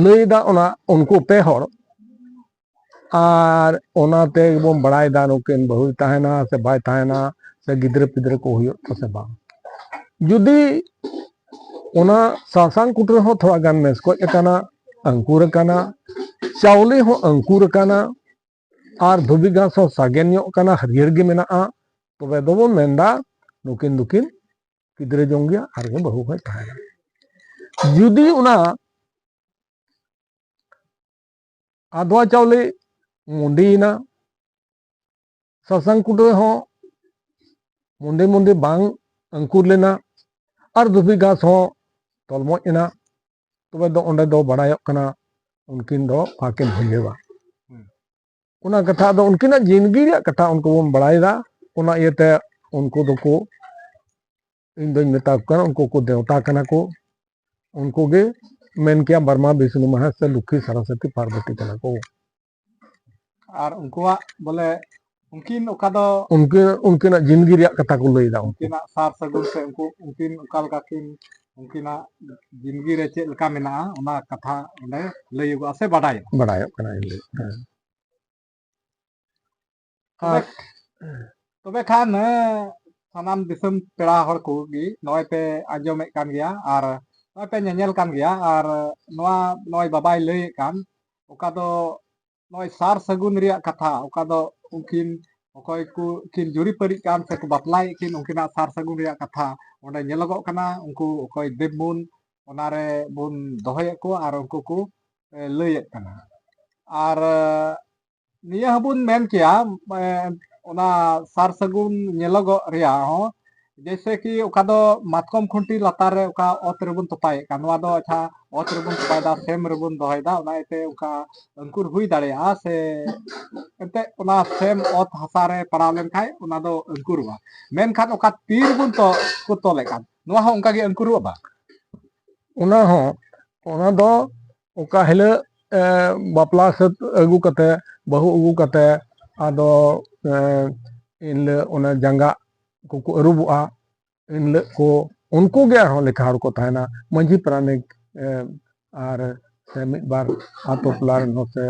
ᱞᱟᱹᱭᱫᱟ ᱚᱱᱟ ᱩᱱᱠᱩ ᱯᱮ ᱦᱚᱲ᱾ ᱟᱨ ᱚᱱᱟ ᱛᱮᱜᱮ ᱵᱚᱱ ᱵᱟᱲᱟᱭᱮᱫᱟ ᱱᱩᱠᱤᱱ ᱵᱟᱹᱦᱩᱭ ᱛᱟᱦᱮᱱᱟ ᱥᱮ ᱵᱟᱭ ᱛᱟᱦᱮᱱᱟ, ᱥᱮ ᱜᱤᱫᱽᱨᱟᱹ ᱯᱤᱫᱽᱨᱟᱹ ᱠᱚ ᱦᱩᱭᱩᱜ ᱛᱟ ᱥᱮ ᱵᱟᱝ᱾ ᱡᱩᱫᱤ ᱚᱱᱟ ᱥᱟᱥᱟᱝ ᱠᱩᱴᱨᱟᱹ ᱦᱚᱸ ᱛᱷᱚᱲᱟ ᱜᱟᱱ ᱢᱮᱥᱠᱚᱡ ᱟᱠᱟᱱᱟ, ᱟᱝᱠᱩᱨ ᱟᱠᱟᱱᱟ, ᱪᱟᱣᱞᱮ ᱦᱚᱸ ᱟᱝᱠᱩᱨ ᱟᱠᱟᱱᱟ, ᱟᱨ ᱫᱷᱩᱵᱤ ᱜᱷᱟᱥ ᱦᱚᱸ ᱥᱟᱜᱮᱱ ᱧᱚᱜ ᱠᱟᱱᱟ, ᱦᱟᱹᱨᱭᱟᱹᱲ ᱜᱮ ᱢᱮᱱᱟᱜᱼᱟ, ᱛᱚᱵᱮ ᱫᱚᱵᱚᱱ ᱢᱮᱱᱫᱟ ᱱᱩᱠᱤᱱ ᱫᱚᱠᱤᱱ ᱜᱤᱫᱽᱨᱟᱹ ᱡᱚᱝ ᱜᱮᱭᱟ ᱟᱨ ᱜᱮ ᱵᱟᱹᱦᱩ ᱦᱚᱸᱭ ᱛᱟᱦᱮᱱᱟ᱾ ᱡᱩᱫᱤ ᱚᱱᱟ ᱟᱫᱽᱣᱟ ᱪᱟᱣᱞᱮ ᱢᱩᱰᱤᱭᱮᱱᱟ, ᱥᱟᱥᱟᱝ ᱠᱩᱴᱨᱟᱹ ᱦᱚᱸ ᱢᱩᱰᱤ ᱢᱩᱰᱤ ᱵᱟᱝ ᱟᱝᱠᱩᱨ ᱞᱮᱱᱟ, ᱟᱨ ᱫᱷᱩᱵᱤ ᱜᱷᱟᱥ ᱦᱚᱸ ᱛᱚᱞᱢᱚᱡ ᱮᱱᱟ, ᱛᱚᱵᱮ ᱫᱚ ᱚᱸᱰᱮ ᱫᱚ ᱵᱟᱲᱟᱭᱚᱜ ᱠᱟᱱᱟ ᱩᱱᱠᱤᱱ ᱫᱚ ᱵᱟᱠᱤᱱ ᱵᱷᱟᱹᱜᱤᱭᱟᱹᱣᱟ᱾ ᱦᱩᱸ᱾ ᱚᱱᱟ ᱠᱟᱛᱷᱟ ᱫᱚ ᱩᱱᱠᱤᱱᱟᱜ ᱡᱤᱱᱫᱜᱤ ᱨᱮᱭᱟᱜ ᱠᱟᱛᱷᱟ ᱩᱱᱠᱩ ᱵᱚᱱ ᱵᱟᱲᱟᱭᱮᱫᱟ, ᱚᱱᱟ ᱤᱭᱟᱹᱛᱮ ᱩᱱᱠᱩ ᱫᱚᱠᱚ, ᱤᱧ ᱫᱚᱧ ᱢᱮᱛᱟ ᱠᱚ ᱠᱟᱱᱟ, ᱩᱱᱠᱩ ᱠᱚ ᱫᱮᱣᱛᱟ ᱠᱟᱱᱟ ᱠᱚ, ᱩᱱᱠᱩ ᱜᱮ ᱢᱮᱱ ᱠᱮᱭᱟ ᱵᱨᱚᱦᱢᱟ ᱵᱤᱥᱱᱩ ᱢᱚᱦᱮᱥ ᱥᱮ ᱞᱚᱠᱠᱷᱤ ᱥᱚᱨᱚᱥᱚᱛᱤ ᱯᱟᱨᱵᱚᱛᱤ ᱠᱟᱱᱟ ᱠᱚ᱾ ᱟᱨ ᱩᱱᱠᱩᱣᱟᱜ ᱵᱚᱞᱮ ᱩᱱᱠᱤᱱ ᱚᱠᱟ ᱫᱚ ᱩᱱᱠᱤᱱ ᱩᱱᱠᱤᱱᱟᱜ ᱡᱤᱱᱫᱜᱤ ᱨᱮᱭᱟᱜ ᱠᱟᱛᱷᱟ ᱠᱚ ᱞᱟᱹᱭᱫᱟ ᱩᱱᱠᱤᱱ᱾ ᱩᱱᱠᱤᱱᱟᱜ ᱥᱟᱨ ᱥᱟᱹᱜᱩᱱ ᱥᱮ ᱩᱱᱠᱩ ᱩᱱᱠᱤᱱ ᱚᱠᱟ ᱞᱮᱠᱟ ᱠᱤᱱ ᱩᱱᱠᱤᱱᱟᱜ ᱡᱤᱱᱫᱜᱤ ᱨᱮ ᱪᱮᱫ ᱞᱮᱠᱟ ᱢᱮᱱᱟᱜᱼᱟ ᱚᱱᱟ ᱠᱟᱛᱷᱟ ᱚᱸᱰᱮ ᱞᱟᱹᱭᱚᱜᱚᱜᱼᱟ ᱥᱮ ᱵᱟᱰᱟᱭᱚᱜᱼᱟ᱾ ᱵᱟᱰᱟᱭᱚᱜ ᱠᱟᱱᱟ ᱤᱧ ᱞᱟᱹᱭ᱾ ᱦᱮᱸ᱾ ᱛᱚᱵᱮ ᱛᱚᱵᱮ ᱠᱷᱟᱱ ᱦᱮᱸ, ᱥᱟᱱᱟᱢ ᱫᱤᱥᱚᱢ ᱯᱮᱲᱟ ᱦᱚᱲ ᱠᱚᱜᱮ ᱱᱚᱜᱼᱚᱭ ᱯᱮ ᱟᱸᱡᱚᱢᱮᱫ ᱠᱟᱱ ᱜᱮᱭᱟ ᱟᱨ ᱱᱚᱜᱼᱚᱭ ᱯᱮ ᱧᱮᱧᱮᱞ ᱠᱟᱱ ᱜᱮᱭᱟ ᱟᱨ ᱱᱚᱣᱟ ᱱᱚᱜᱼᱚᱭ ᱵᱟᱵᱟᱭ ᱞᱟᱹᱭᱮᱫ ᱠᱟᱱ ᱚᱠᱟ ᱫᱚ ᱱᱚᱜᱼᱚᱭ ᱥᱟᱨ ᱥᱟᱹᱜᱩᱱ ᱨᱮᱭᱟᱜ ᱠᱟᱛᱷᱟ ᱚᱠᱟ ᱫᱚ ᱩᱱᱠᱤᱱ ᱚᱠᱚᱭ ᱠᱚ ᱠᱤᱱ ᱡᱩᱨᱤᱯᱟᱹᱨᱤᱜ ᱠᱟᱱ ᱥᱮᱠᱚ ᱵᱟᱯᱞᱟᱭᱮᱫ ᱠᱤᱱ ᱩᱱᱠᱤᱱᱟᱜ ᱥᱟᱨ ᱥᱟᱹᱜᱩᱱ ᱨᱮᱭᱟᱜ ᱠᱟᱛᱷᱟ ᱚᱸᱰᱮ ᱧᱮᱞᱚᱜᱚᱜ ᱠᱟᱱᱟ᱾ ᱩᱱᱠᱩ ᱚᱠᱚᱭ ᱫᱮᱵ ᱢᱩᱱ ᱚᱱᱟᱨᱮ ᱵᱚᱱ ᱫᱚᱦᱚᱭᱮᱫ ᱠᱚᱣᱟ ᱟᱨ ᱩᱱᱠᱩ ᱠᱚ ᱮ, ᱞᱟᱹᱭᱮᱫ ᱠᱟᱱᱟ᱾ ᱟᱨ ᱮ, ᱱᱤᱭᱟᱹ ᱦᱚᱸᱵᱚᱱ ᱢᱮᱱ ᱠᱮᱭᱟ ᱮ, ᱚᱱᱟ ᱥᱟᱨ ᱥᱟᱹᱜᱩᱱ ᱧᱮᱞᱚᱜᱚᱜ ᱨᱮᱭᱟᱜ ᱦᱚᱸ ᱡᱮᱭᱥᱮ ᱠᱤ ᱚᱠᱟ ᱫᱚ ᱢᱟᱛᱠᱚᱢ ᱠᱷᱩᱱᱴᱤ ᱞᱟᱛᱟᱨ ᱨᱮ ᱚᱠᱟ ᱚᱛ ᱨᱮᱵᱚᱱ ᱛᱚᱯᱟᱭᱮᱫ ᱠᱟᱱ ᱱᱚᱣᱟ ᱫᱚ ᱟᱪᱪᱷᱟ ᱚᱛ ᱨᱮᱵᱚᱱ ᱛᱚᱯᱟᱭᱮᱫᱟ, ᱥᱮᱢ ᱨᱮᱵᱚᱱ ᱫᱚᱦᱚᱭᱮᱫᱟ, ᱚᱱᱟ ᱤᱭᱟᱹᱛᱮ ᱚᱱᱠᱟ ᱟᱝᱠᱩᱨ ᱦᱩᱭ ᱫᱟᱲᱮᱭᱟᱜᱼᱟ ᱥᱮ ᱮᱱᱛᱮᱫ ᱚᱱᱟ ᱥᱮᱢ ᱚᱛ ᱦᱟᱥᱟ ᱨᱮ ᱯᱟᱲᱟᱣ ᱞᱮᱱᱠᱷᱟᱡ ᱚᱱᱟ ᱫᱚ ᱟᱝᱠᱩᱨᱚᱜᱼᱟ᱾ ᱢᱮᱱᱠᱷᱟᱱ ᱚᱠᱟ ᱛᱤ ᱨᱮᱵᱚᱱ ᱛᱚ-, ᱠᱚ ᱛᱚᱞᱮᱫ ᱠᱟᱱ ᱱᱚᱣᱟ ᱦᱚᱸ ᱚᱱᱠᱟ ᱜᱮ ᱟᱝᱠᱩᱨᱚᱜᱼᱟ ᱵᱟ? ᱚᱱᱟ ᱦᱚᱸ, ᱚᱱᱟ ᱫᱚ ᱚᱠᱟ ᱦᱤᱞᱳᱜ ᱮ, ᱵᱟᱯᱞᱟ ᱥᱟᱹᱛ ᱟᱹᱜᱩ ᱠᱟᱛᱮ, ᱵᱟᱹᱦᱩ ᱟᱹᱜᱩ ᱠᱟᱛᱮ, ᱟᱫᱚ ᱮ, ᱮᱱᱦᱤᱞᱳᱜ ᱚᱱᱟ ᱡᱟᱸᱜᱟ ᱠᱚᱠᱚ ᱟᱹᱨᱩᱵᱚᱜᱼᱟ᱾ ᱮᱱᱦᱤᱞᱳᱜ ᱠᱚ ᱩᱱᱠᱩ ᱜᱮ ᱟᱨᱦᱚᱸ ᱞᱮᱠᱷᱟ ᱦᱚᱲ ᱠᱚ ᱛᱟᱦᱮᱱᱟ, ᱢᱟᱹᱡᱷᱤ ᱯᱟᱨᱟᱱᱤᱠ ᱮ, ᱟᱨ ᱥᱮ ᱢᱤᱫ ᱵᱟᱨ ᱟᱛᱳ ᱴᱚᱞᱟ ᱨᱮᱱ ᱦᱚᱸ ᱥᱮ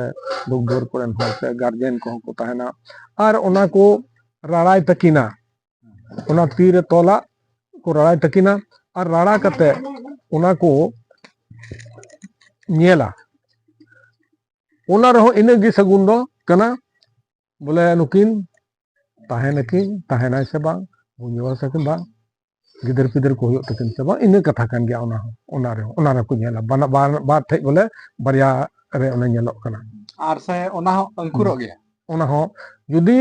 ᱫᱩᱠ ᱫᱩᱣᱟᱹᱨ ᱠᱚᱨᱮᱱ ᱦᱚᱲ ᱥᱮ ᱜᱟᱨᱡᱮᱱ ᱠᱚᱦᱚᱸ ᱠᱚ ᱛᱟᱦᱮᱱᱟ᱾ ᱟᱨ ᱚᱱᱟ ᱠᱚ ᱨᱟᱲᱟᱭ ᱛᱟᱹᱠᱤᱱᱟ, ᱚᱱᱟ ᱛᱤᱨᱮ ᱛᱚᱞᱟᱜ ᱠᱚ ᱨᱟᱲᱟᱭ ᱛᱟᱹᱠᱤᱱᱟ᱾ ᱟᱨ ᱨᱟᱲᱟ ᱠᱟᱛᱮ ᱚᱱᱟ ᱠᱚ ᱧᱮᱞᱟ᱾ ᱚᱱᱟ ᱨᱮᱦᱚᱸ ᱤᱱᱟᱹᱜ ᱜᱮ ᱥᱟᱹᱜᱩᱱ ᱫᱚ ᱠᱟᱱᱟ, ᱵᱚᱞᱮ ᱱᱩᱠᱤᱱ ᱛᱟᱦᱮᱱᱟᱠᱤᱱ, ᱛᱟᱦᱮᱱᱟᱭ ᱥᱮ ᱵᱟᱝ, ᱵᱩᱡᱷᱟᱹᱣᱟ ᱥᱮ ᱵᱟᱝ, ᱜᱤᱫᱟᱹᱨ ᱯᱤᱫᱟᱹᱨ ᱠᱚ ᱦᱩᱭᱩᱜ ᱛᱟᱹᱠᱤᱱ ᱥᱮ ᱵᱟᱝ, ᱤᱱᱟᱹ ᱠᱟᱛᱷᱟ ᱠᱟᱱ ᱜᱮᱭᱟ᱾ ᱚᱱᱟ ᱦᱚᱸ, ᱚᱱᱟ ᱨᱮᱦᱚᱸ, ᱚᱱᱟ ᱨᱮᱠᱚ ᱧᱮᱞᱟ, ᱵᱟᱱᱟ-, ᱵᱟᱨ, ᱵᱟᱨ ᱴᱷᱮᱡ ᱵᱚᱞᱮ ᱵᱟᱨᱭᱟ ᱨᱮ ᱚᱱᱟ ᱧᱮᱞᱚᱜ ᱠᱟᱱᱟ᱾ ᱟᱨ ᱥᱮ ᱚᱱᱟ ᱦᱚᱸ ᱟᱹᱝᱠᱩᱨᱚᱜ ᱜᱮᱭᱟ᱾ ᱚᱱᱟ ᱦᱚᱸ ᱡᱩᱫᱤ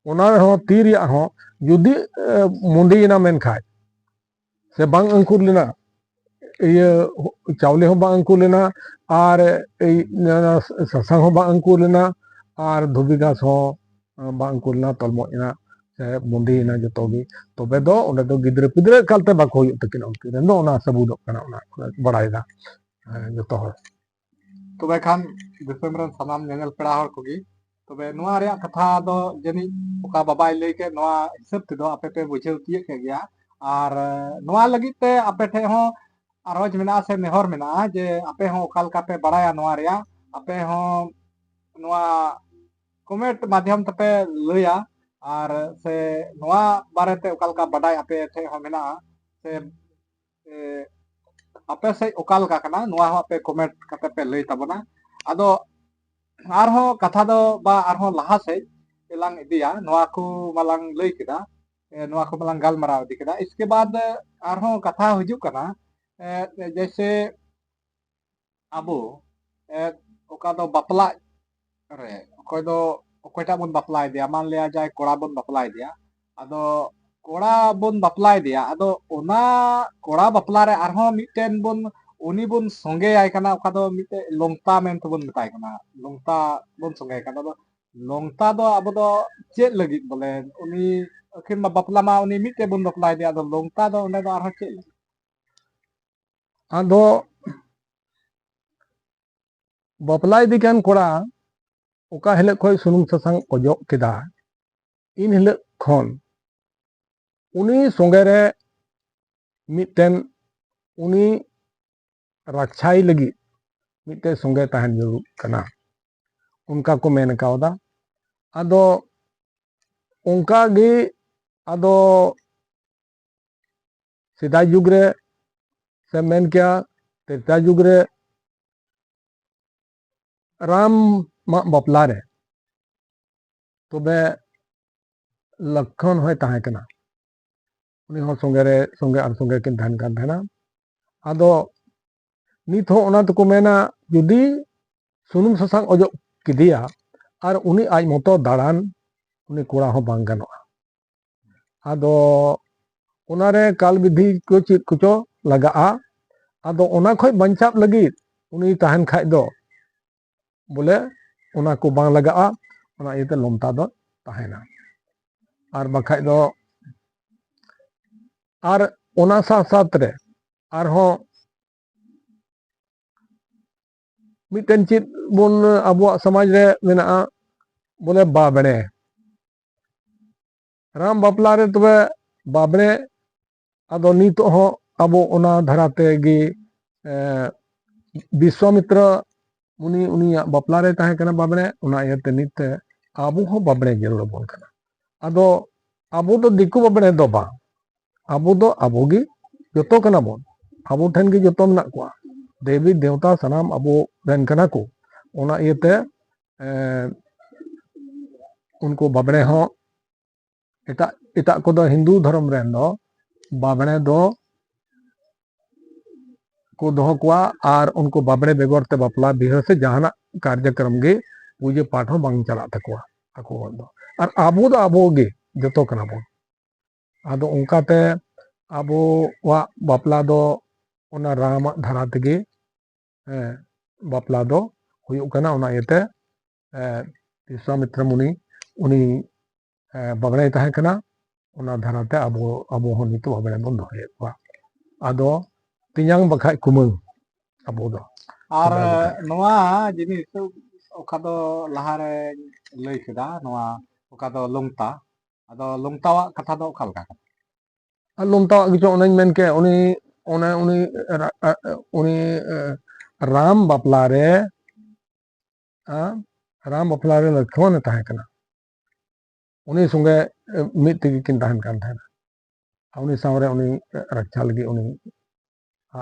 ᱚᱱᱟ ᱨᱮᱦᱚᱸ ᱛᱤ ᱨᱮᱭᱟᱜ ᱦᱚᱸ ᱡᱩᱫᱤ ᱮ, ᱢᱩᱸᱰᱤᱭᱮᱱᱟ ᱢᱮᱱᱠᱷᱟᱡ, ᱥᱮ ᱵᱟᱝ ᱟᱹᱝᱠᱩᱨ ᱞᱮᱱᱟ, ᱤᱭᱟᱹ ᱪᱟᱣᱞᱮ ᱦᱚᱸ ᱵᱟᱝ ᱟᱹᱝᱠᱩᱨ ᱞᱮᱱᱟ, ᱟᱨ ᱮᱭ ᱥᱟᱥᱟᱝ ᱦᱚᱸ ᱵᱟᱝ ᱟᱹᱝᱠᱩᱨ ᱞᱮᱱᱟ, ᱟᱨ ᱫᱷᱩᱵᱤ ᱜᱷᱟᱥ ᱦᱚᱸ ᱵᱟᱝ ᱟᱹᱝᱠᱩᱨ ᱞᱮᱱᱟ, ᱛᱚᱞᱢᱚᱡ ᱮᱱᱟ ᱥᱮ ᱢᱩᱸᱰᱤᱭᱮᱱᱟ ᱡᱚᱛᱚ ᱜᱮ, ᱛᱚᱵᱮ ᱫᱚ ᱚᱸᱰᱮ ᱫᱚ ᱜᱤᱫᱽᱨᱟᱹ ᱯᱤᱫᱽᱨᱟᱹ ᱮᱠᱟᱞᱛᱮ ᱵᱟᱠᱚ ᱦᱩᱭᱩᱜ ᱛᱟᱹᱠᱤᱱᱟ ᱩᱱᱠᱤᱱ ᱨᱮᱱ ᱫᱚ᱾ ᱚᱱᱟ ᱥᱟᱹᱵᱩᱫᱚᱜ ᱠᱟᱱᱟ, ᱚᱱᱟ ᱵᱟᱲᱟᱭᱮᱫᱟ ᱡᱚᱛᱚ ᱦᱚᱲ᱾ ᱛᱚᱵᱮ ᱠᱷᱟᱱ ᱫᱤᱥᱚᱢ ᱨᱮᱱ ᱥᱟᱱᱟᱢ ᱧᱮᱧᱮᱞ ᱯᱮᱲᱟ ᱦᱚᱲ ᱠᱚᱜᱮ, ᱛᱚᱵᱮ ᱱᱚᱣᱟ ᱨᱮᱭᱟᱜ ᱠᱟᱛᱷᱟ ᱫᱚ ᱡᱟᱹᱱᱤᱡ ᱚᱠᱟ ᱵᱟᱵᱟᱭ ᱞᱟᱹᱭ ᱠᱮᱫ, ᱱᱚᱣᱟ ᱦᱤᱥᱟᱹᱵ ᱛᱮᱫᱚ ᱟᱯᱮ ᱯᱮ ᱵᱩᱡᱷᱟᱹᱣ ᱛᱤᱭᱳᱜ ᱠᱮᱫ ᱜᱮᱭᱟ᱾ ᱟᱨ ᱱᱚᱣᱟ ᱞᱟᱹᱜᱤᱫ ᱛᱮ ᱟᱯᱮ ᱴᱷᱮᱱ ᱦᱚᱸ ᱟᱨᱚᱡᱽ ᱢᱮᱱᱟᱜᱼᱟ ᱥᱮ ᱱᱮᱦᱚᱨ ᱢᱮᱱᱟᱜᱼᱟ ᱡᱮ ᱟᱯᱮ ᱦᱚᱸ ᱚᱠᱟ ᱞᱮᱠᱟ ᱯᱮ ᱵᱟᱲᱟᱭᱟ ᱱᱚᱣᱟ ᱨᱮᱭᱟᱜ, ᱟᱯᱮ ᱦᱚᱸ ᱱᱚᱣᱟ ᱠᱚᱢᱮᱱᱴ ᱢᱟᱫᱽᱫᱷᱚᱢ ᱛᱮᱯᱮ ᱞᱟᱹᱭᱟ, ᱟᱨ ᱥᱮ ᱱᱚᱣᱟ ᱵᱟᱨᱮᱛᱮ ᱚᱠᱟ ᱞᱮᱠᱟ ᱵᱟᱰᱟᱭ ᱟᱯᱮ ᱴᱷᱮᱱ ᱦᱚᱸ ᱢᱮᱱᱟᱜᱼᱟ ᱥᱮ ᱮ, ᱟᱯᱮ ᱥᱮᱫ ᱚᱠᱟ ᱞᱮᱠᱟ ᱠᱟᱱᱟ, ᱱᱚᱣᱟ ᱦᱚᱸ ᱟᱯᱮ ᱠᱚᱢᱮᱱᱴ ᱠᱟᱛᱮ ᱯᱮ ᱞᱟᱹᱭ ᱛᱟᱵᱚᱱᱟ᱾ ᱟᱫᱚ ᱟᱨᱦᱚᱸ ᱠᱟᱛᱷᱟ ᱫᱚ ᱵᱟ ᱟᱨᱦᱚᱸ ᱞᱟᱦᱟ ᱥᱮᱫ ᱞᱟᱝ ᱤᱫᱤᱭᱟ, ᱱᱚᱣᱟ ᱠᱚ ᱢᱟᱞᱟᱝ ᱞᱟᱹᱭ ᱠᱮᱫᱟ, ᱮ, ᱱᱚᱣᱟ ᱠᱚ ᱢᱟᱞᱟᱝ ᱜᱟᱞᱢᱟᱨᱟᱣ ᱤᱫᱤ ᱠᱮᱫᱟ᱾ ᱤᱥᱠᱮ ᱵᱟᱫ ᱟᱨᱦᱚᱸ ᱠᱟᱛᱷᱟ ᱦᱤᱡᱩᱜ ᱠᱟᱱᱟ, ᱮ, ᱡᱮᱭᱥᱮ ᱟᱵᱚ, ᱮ, ᱚᱠᱟ ᱫᱚ ᱵᱟᱯᱞᱟ ᱨᱮ ᱚᱠᱚᱭ ᱫᱚ ᱚᱠᱚᱭᱴᱟᱜ ᱵᱚᱱ ᱵᱟᱯᱞᱟᱭᱮᱫᱮᱭᱟ, ᱢᱟᱱ ᱞᱮᱭᱟ ᱡᱟᱦᱟᱸᱭ ᱠᱚᱲᱟ ᱵᱚᱱ ᱵᱟᱯᱞᱟᱭᱮᱫᱮᱭᱟ, ᱟᱫᱚ ᱠᱚᱲᱟ ᱵᱚᱱ ᱵᱟᱯᱞᱟᱭᱮᱫᱮᱭᱟ, ᱟᱫᱚ ᱚᱱᱟ ᱠᱚᱲᱟ ᱵᱟᱯᱞᱟ ᱨᱮ ᱟᱨᱦᱚᱸ ᱢᱤᱫᱴᱮᱱ ᱵᱚᱱ, ᱩᱱᱤ ᱵᱚᱱ ᱥᱚᱸᱜᱮᱭᱟᱭ ᱠᱟᱱᱟ, ᱚᱠᱟ ᱫᱚ ᱢᱤᱫᱴᱮᱱ ᱞᱚᱝᱛᱟ ᱢᱮᱱᱛᱮᱵᱚᱱ ᱢᱮᱛᱟᱭ ᱠᱟᱱᱟ, ᱞᱚᱝᱛᱟ ᱵᱚᱱ ᱥᱚᱸᱜᱮᱭᱟᱭ ᱠᱟᱱᱟ᱾ ᱟᱫᱚ ᱞᱚᱝᱛᱟ ᱫᱚ ᱟᱵᱚ ᱫᱚ ᱪᱮᱫ ᱞᱟᱹᱜᱤᱫ ᱵᱚᱞᱮ, ᱩᱱᱤ ᱟᱹᱠᱷᱤᱨ ᱢᱟ ᱵᱟᱯᱞᱟ ᱢᱟ ᱩᱱᱤ ᱢᱤᱫᱴᱮᱡ ᱵᱚᱱ ᱵᱟᱯᱞᱟᱭᱮᱫᱮᱭᱟ, ᱟᱫᱚ ᱞᱚᱝᱛᱟ ᱫᱚ ᱚᱸᱰᱮ ᱫᱚ ᱟᱨᱦᱚᱸ ᱪᱮᱫ ᱞᱟᱹᱜᱤᱫ? ᱟᱫᱚ ᱵᱟᱯᱞᱟ ᱤᱫᱤ ᱠᱟᱱ ᱠᱚᱲᱟ ᱚᱠᱟ ᱦᱤᱞᱳᱜ ᱠᱷᱚᱱ ᱥᱩᱱᱩᱢ ᱥᱟᱥᱟᱝ ᱚᱡᱚᱜ ᱠᱮᱫᱟ, ᱤᱱ ᱦᱤᱞᱳᱜ ᱠᱷᱚᱱ ᱩᱱᱤ ᱥᱚᱸᱜᱮ ᱨᱮ ᱢᱤᱫᱴᱮᱱ ᱩᱱᱤ ᱨᱟᱠᱪᱷᱟᱭ ᱞᱟᱹᱜᱤᱫ ᱢᱤᱫᱴᱮᱱ ᱥᱚᱸᱜᱮ ᱛᱟᱦᱮᱱ ᱡᱟᱹᱨᱩᱲ ᱠᱟᱱᱟ, ᱚᱱᱠᱟ ᱠᱚ ᱢᱮᱱ ᱠᱟᱣᱫᱟ᱾ ᱟᱫᱚ ᱚᱱᱠᱟ ᱜᱮ ᱟᱫᱚ ᱥᱮᱫᱟᱭ ᱡᱩᱜᱽ ᱨᱮ ᱥᱮ ᱢᱮᱱ ᱠᱮᱭᱟ ᱛᱨᱮᱛᱟ ᱡᱩᱜᱽ ᱨᱮ ᱨᱟᱢᱟᱜ ᱵᱟᱯᱞᱟ ᱨᱮ ᱛᱚᱵᱮ ᱞᱚᱠᱠᱷᱚᱱ ᱦᱚᱸᱭ ᱛᱟᱦᱮᱸ ᱠᱟᱱᱟ, ᱩᱱᱤ ᱦᱚᱸ ᱥᱚᱸᱜᱮ ᱨᱮ ᱥᱚᱸᱜᱮ ᱟᱨ ᱥᱚᱸᱜᱮ ᱠᱤᱱ ᱛᱟᱦᱮᱱ ᱠᱟᱱ ᱛᱟᱦᱮᱱᱟ᱾ ᱟᱫᱚ ᱱᱤᱛ ᱦᱚᱸ ᱚᱱᱟ ᱛᱮᱠᱚ ᱢᱮᱱᱟ ᱡᱩᱫᱤ ᱥᱩᱱᱩᱢ ᱥᱟᱥᱟᱝ ᱚᱡᱚᱜ ᱠᱮᱫᱮᱭᱟ ᱟᱨ ᱩᱱᱤ ᱟᱡ ᱢᱚᱛᱚ ᱫᱟᱬᱟᱱ, ᱩᱱᱤ ᱠᱚᱲᱟ ᱦᱚᱸ ᱵᱟᱝ ᱜᱟᱱᱚᱜᱼᱟ᱾ ᱟᱫᱚ ᱚᱱᱟᱨᱮ ᱠᱟᱞ ᱵᱤᱫᱷᱤ ᱠᱚ ᱪᱮᱫ ᱠᱚᱪᱚ ᱞᱟᱜᱟᱜᱼᱟ᱾ ᱟᱫᱚ ᱚᱱᱟ ᱠᱷᱚᱡ ᱵᱟᱧᱪᱟᱣ ᱞᱟᱹᱜᱤᱫ ᱩᱱᱤ ᱛᱟᱦᱮᱱ ᱠᱷᱟᱡ ᱫᱚ ᱵᱚᱞᱮ ᱚᱱᱟ ᱠᱚ ᱵᱟᱝ ᱞᱟᱜᱟᱜᱼᱟ, ᱚᱱᱟ ᱤᱭᱟᱹᱛᱮ ᱞᱚᱢᱛᱟ ᱫᱚ ᱛᱟᱦᱮᱱᱟ᱾ ᱟᱨ ᱵᱟᱠᱷᱟᱡ ᱫᱚ ᱟᱨ ᱚᱱᱟ ᱥᱟᱶ ᱥᱟᱶᱛᱮ ᱨᱮ ᱟᱨᱦᱚᱸ ᱢᱤᱫᱴᱮᱱ ᱪᱮᱫ ᱵᱚᱱ ᱟᱵᱚᱣᱟᱜ ᱥᱚᱢᱟᱡᱽ ᱨᱮ ᱢᱮᱱᱟᱜᱼᱟ ᱵᱚᱞᱮ ᱵᱟᱵᱽᱲᱮ᱾ ᱨᱟᱢ ᱵᱟᱯᱞᱟ ᱨᱮ ᱛᱚᱵᱮ ᱵᱟᱵᱽᱲᱮ, ᱟᱫᱚ ᱱᱤᱛᱚᱜ ᱦᱚᱸ ᱟᱵᱚ ᱚᱱᱟ ᱫᱷᱟᱨᱟ ᱛᱮᱜᱮ ᱵᱤᱥᱣᱟᱢᱤᱛᱨᱚ ᱢᱩᱱᱤ ᱩᱱᱤᱭᱟᱜ ᱵᱟᱯᱞᱟ ᱨᱮ ᱛᱟᱦᱮᱸ ᱠᱟᱱᱟ ᱵᱟᱵᱽᱲᱮ, ᱚᱱᱟ ᱤᱭᱟᱹᱛᱮ ᱱᱤᱛ ᱛᱮ ᱟᱵᱚ ᱦᱚᱸ ᱵᱟᱵᱽᱲᱮ ᱡᱟᱹᱨᱩᱲ ᱟᱵᱚᱱ ᱠᱟᱱᱟ᱾ ᱟᱫᱚ ᱟᱵᱚ ᱫᱚ ᱫᱤᱠᱩ ᱵᱟᱵᱽᱲᱮ ᱫᱚ ᱵᱟᱝ, ᱟᱵᱚ ᱫᱚ ᱟᱵᱚ ᱜᱮ ᱡᱚᱛᱚ ᱠᱟᱱᱟ ᱵᱚᱱ, ᱟᱵᱚ ᱴᱷᱮᱱ ᱜᱮ ᱡᱚᱛᱚ ᱢᱮᱱᱟᱜ ᱠᱚᱣᱟ, ᱫᱮᱵᱤ ᱫᱮᱣᱛᱟ ᱥᱟᱱᱟᱢ ᱟᱵᱚ ᱨᱮᱱ ᱠᱟᱱᱟ ᱠᱚ᱾ ᱚᱱᱟ ᱤᱭᱟᱹᱛᱮ ᱮᱸ, ᱩᱱᱠᱩ ᱵᱟᱵᱽᱲᱮ ᱦᱚᱸ ᱮᱴᱟᱜ ᱮᱴᱟᱜ ᱠᱚᱫᱚ ᱦᱤᱱᱫᱩ ᱫᱷᱚᱨᱚᱢ ᱨᱮᱱ ᱫᱚ ᱵᱟᱵᱽᱲᱮ ᱫᱚ ᱠᱚ ᱫᱚᱦᱚ ᱠᱚᱣᱟ ᱟᱨ ᱩᱱᱠᱩ ᱵᱟᱵᱽᱲᱮ ᱵᱮᱜᱚᱨ ᱛᱮ ᱵᱟᱯᱞᱟ ᱵᱤᱦᱟᱹ ᱥᱮ ᱡᱟᱦᱟᱱᱟᱜ ᱠᱟᱨᱡᱚᱠᱨᱚᱢ ᱜᱮ ᱯᱩᱡᱟᱹ ᱯᱟᱴ ᱦᱚᱸ ᱵᱟᱝ ᱪᱟᱞᱟᱜ ᱛᱟᱠᱚᱣᱟ ᱟᱠᱚᱣᱟᱜ ᱫᱚ᱾ ᱟᱨ ᱟᱵᱚ ᱫᱚ ᱟᱵᱚ ᱜᱮ ᱡᱚᱛᱚ ᱠᱟᱱᱟ ᱵᱚᱱ᱾ ᱟᱫᱚ ᱚᱱᱠᱟᱛᱮ ᱟᱵᱚᱣᱟᱜ ᱵᱟᱯᱞᱟ ᱫᱚ ᱚᱱᱟ ᱨᱟᱢᱟᱜ ᱫᱷᱟᱨᱟ ᱛᱮᱜᱮ ᱦᱮᱸ, ᱵᱟᱯᱞᱟ ᱫᱚ ᱦᱩᱭᱩᱜ ᱠᱟᱱᱟ᱾ ᱚᱱᱟ ᱤᱭᱟᱹᱛᱮ ᱮ, ᱵᱤᱥᱣᱟᱢᱤᱛᱨᱚ ᱢᱩᱱᱤ ᱩᱱᱤ ᱮ, ᱵᱟᱵᱽᱲᱮᱭ ᱛᱟᱦᱮᱸ ᱠᱟᱱᱟ᱾ ᱚᱱᱟ ᱫᱷᱟᱨᱟᱛᱮ ᱟᱵᱚ ᱟᱵᱚ ᱦᱚᱸ ᱱᱤᱛᱚᱜ ᱵᱟᱵᱽᱲᱮ ᱵᱚᱱ ᱫᱚᱦᱚᱭᱮᱫ ᱠᱚᱣᱟ᱾ ᱟᱫᱚ ᱛᱮᱧᱟᱝ ᱵᱟᱠᱷᱟᱡ ᱠᱩᱢᱟᱹᱝ ᱟᱵᱚ ᱫᱚ᱾ ᱟᱨ ᱱᱚᱣᱟ ᱡᱤᱱᱤᱥ ᱚᱠᱟ ᱫᱚ ᱞᱟᱦᱟᱨᱮᱧ ᱞᱟᱹᱭ ᱠᱮᱫᱟ, ᱱᱚᱣᱟ ᱚᱠᱟ ᱫᱚ ᱞᱚᱝᱛᱟ, ᱟᱫᱚ ᱞᱚᱝᱛᱟᱣᱟᱜ ᱠᱟᱛᱷᱟ ᱫᱚ ᱚᱠᱟ ᱞᱮᱠᱟ ᱠᱟᱱᱟ? ᱟᱨ ᱞᱚᱝᱛᱟᱣᱟᱜ ᱜᱮᱪᱚ ᱚᱱᱮᱧ ᱢᱮᱱ ᱠᱮᱫ, ᱩᱱᱤ, ᱚᱱᱮ ᱩᱱᱤ ᱨᱟ-, ᱟ-, ᱟ-, ᱩᱱᱤ, ᱮ, ᱨᱟᱢ ᱵᱟᱯᱞᱟ ᱨᱮ, ᱟ, ᱨᱟᱢ ᱵᱟᱯᱞᱟ ᱨᱮ ᱞᱚᱠᱷᱢᱚᱱᱮ ᱛᱟᱦᱮᱸ ᱠᱟᱱᱟ᱾ ᱩᱱᱤ ᱥᱚᱸᱜᱮ, ᱮ, ᱢᱤᱫ ᱛᱮᱜᱮ ᱠᱤᱱ ᱛᱟᱦᱮᱱ ᱠᱟᱱ ᱛᱟᱦᱮᱱᱟ᱾ ᱟᱨ ᱩᱱᱤ ᱥᱟᱶᱨᱮ ᱩᱱᱤ, ᱮ, ᱨᱟᱠᱪᱷᱟ ᱞᱟᱹᱜᱤᱫ ᱩᱱᱤ, ᱟ,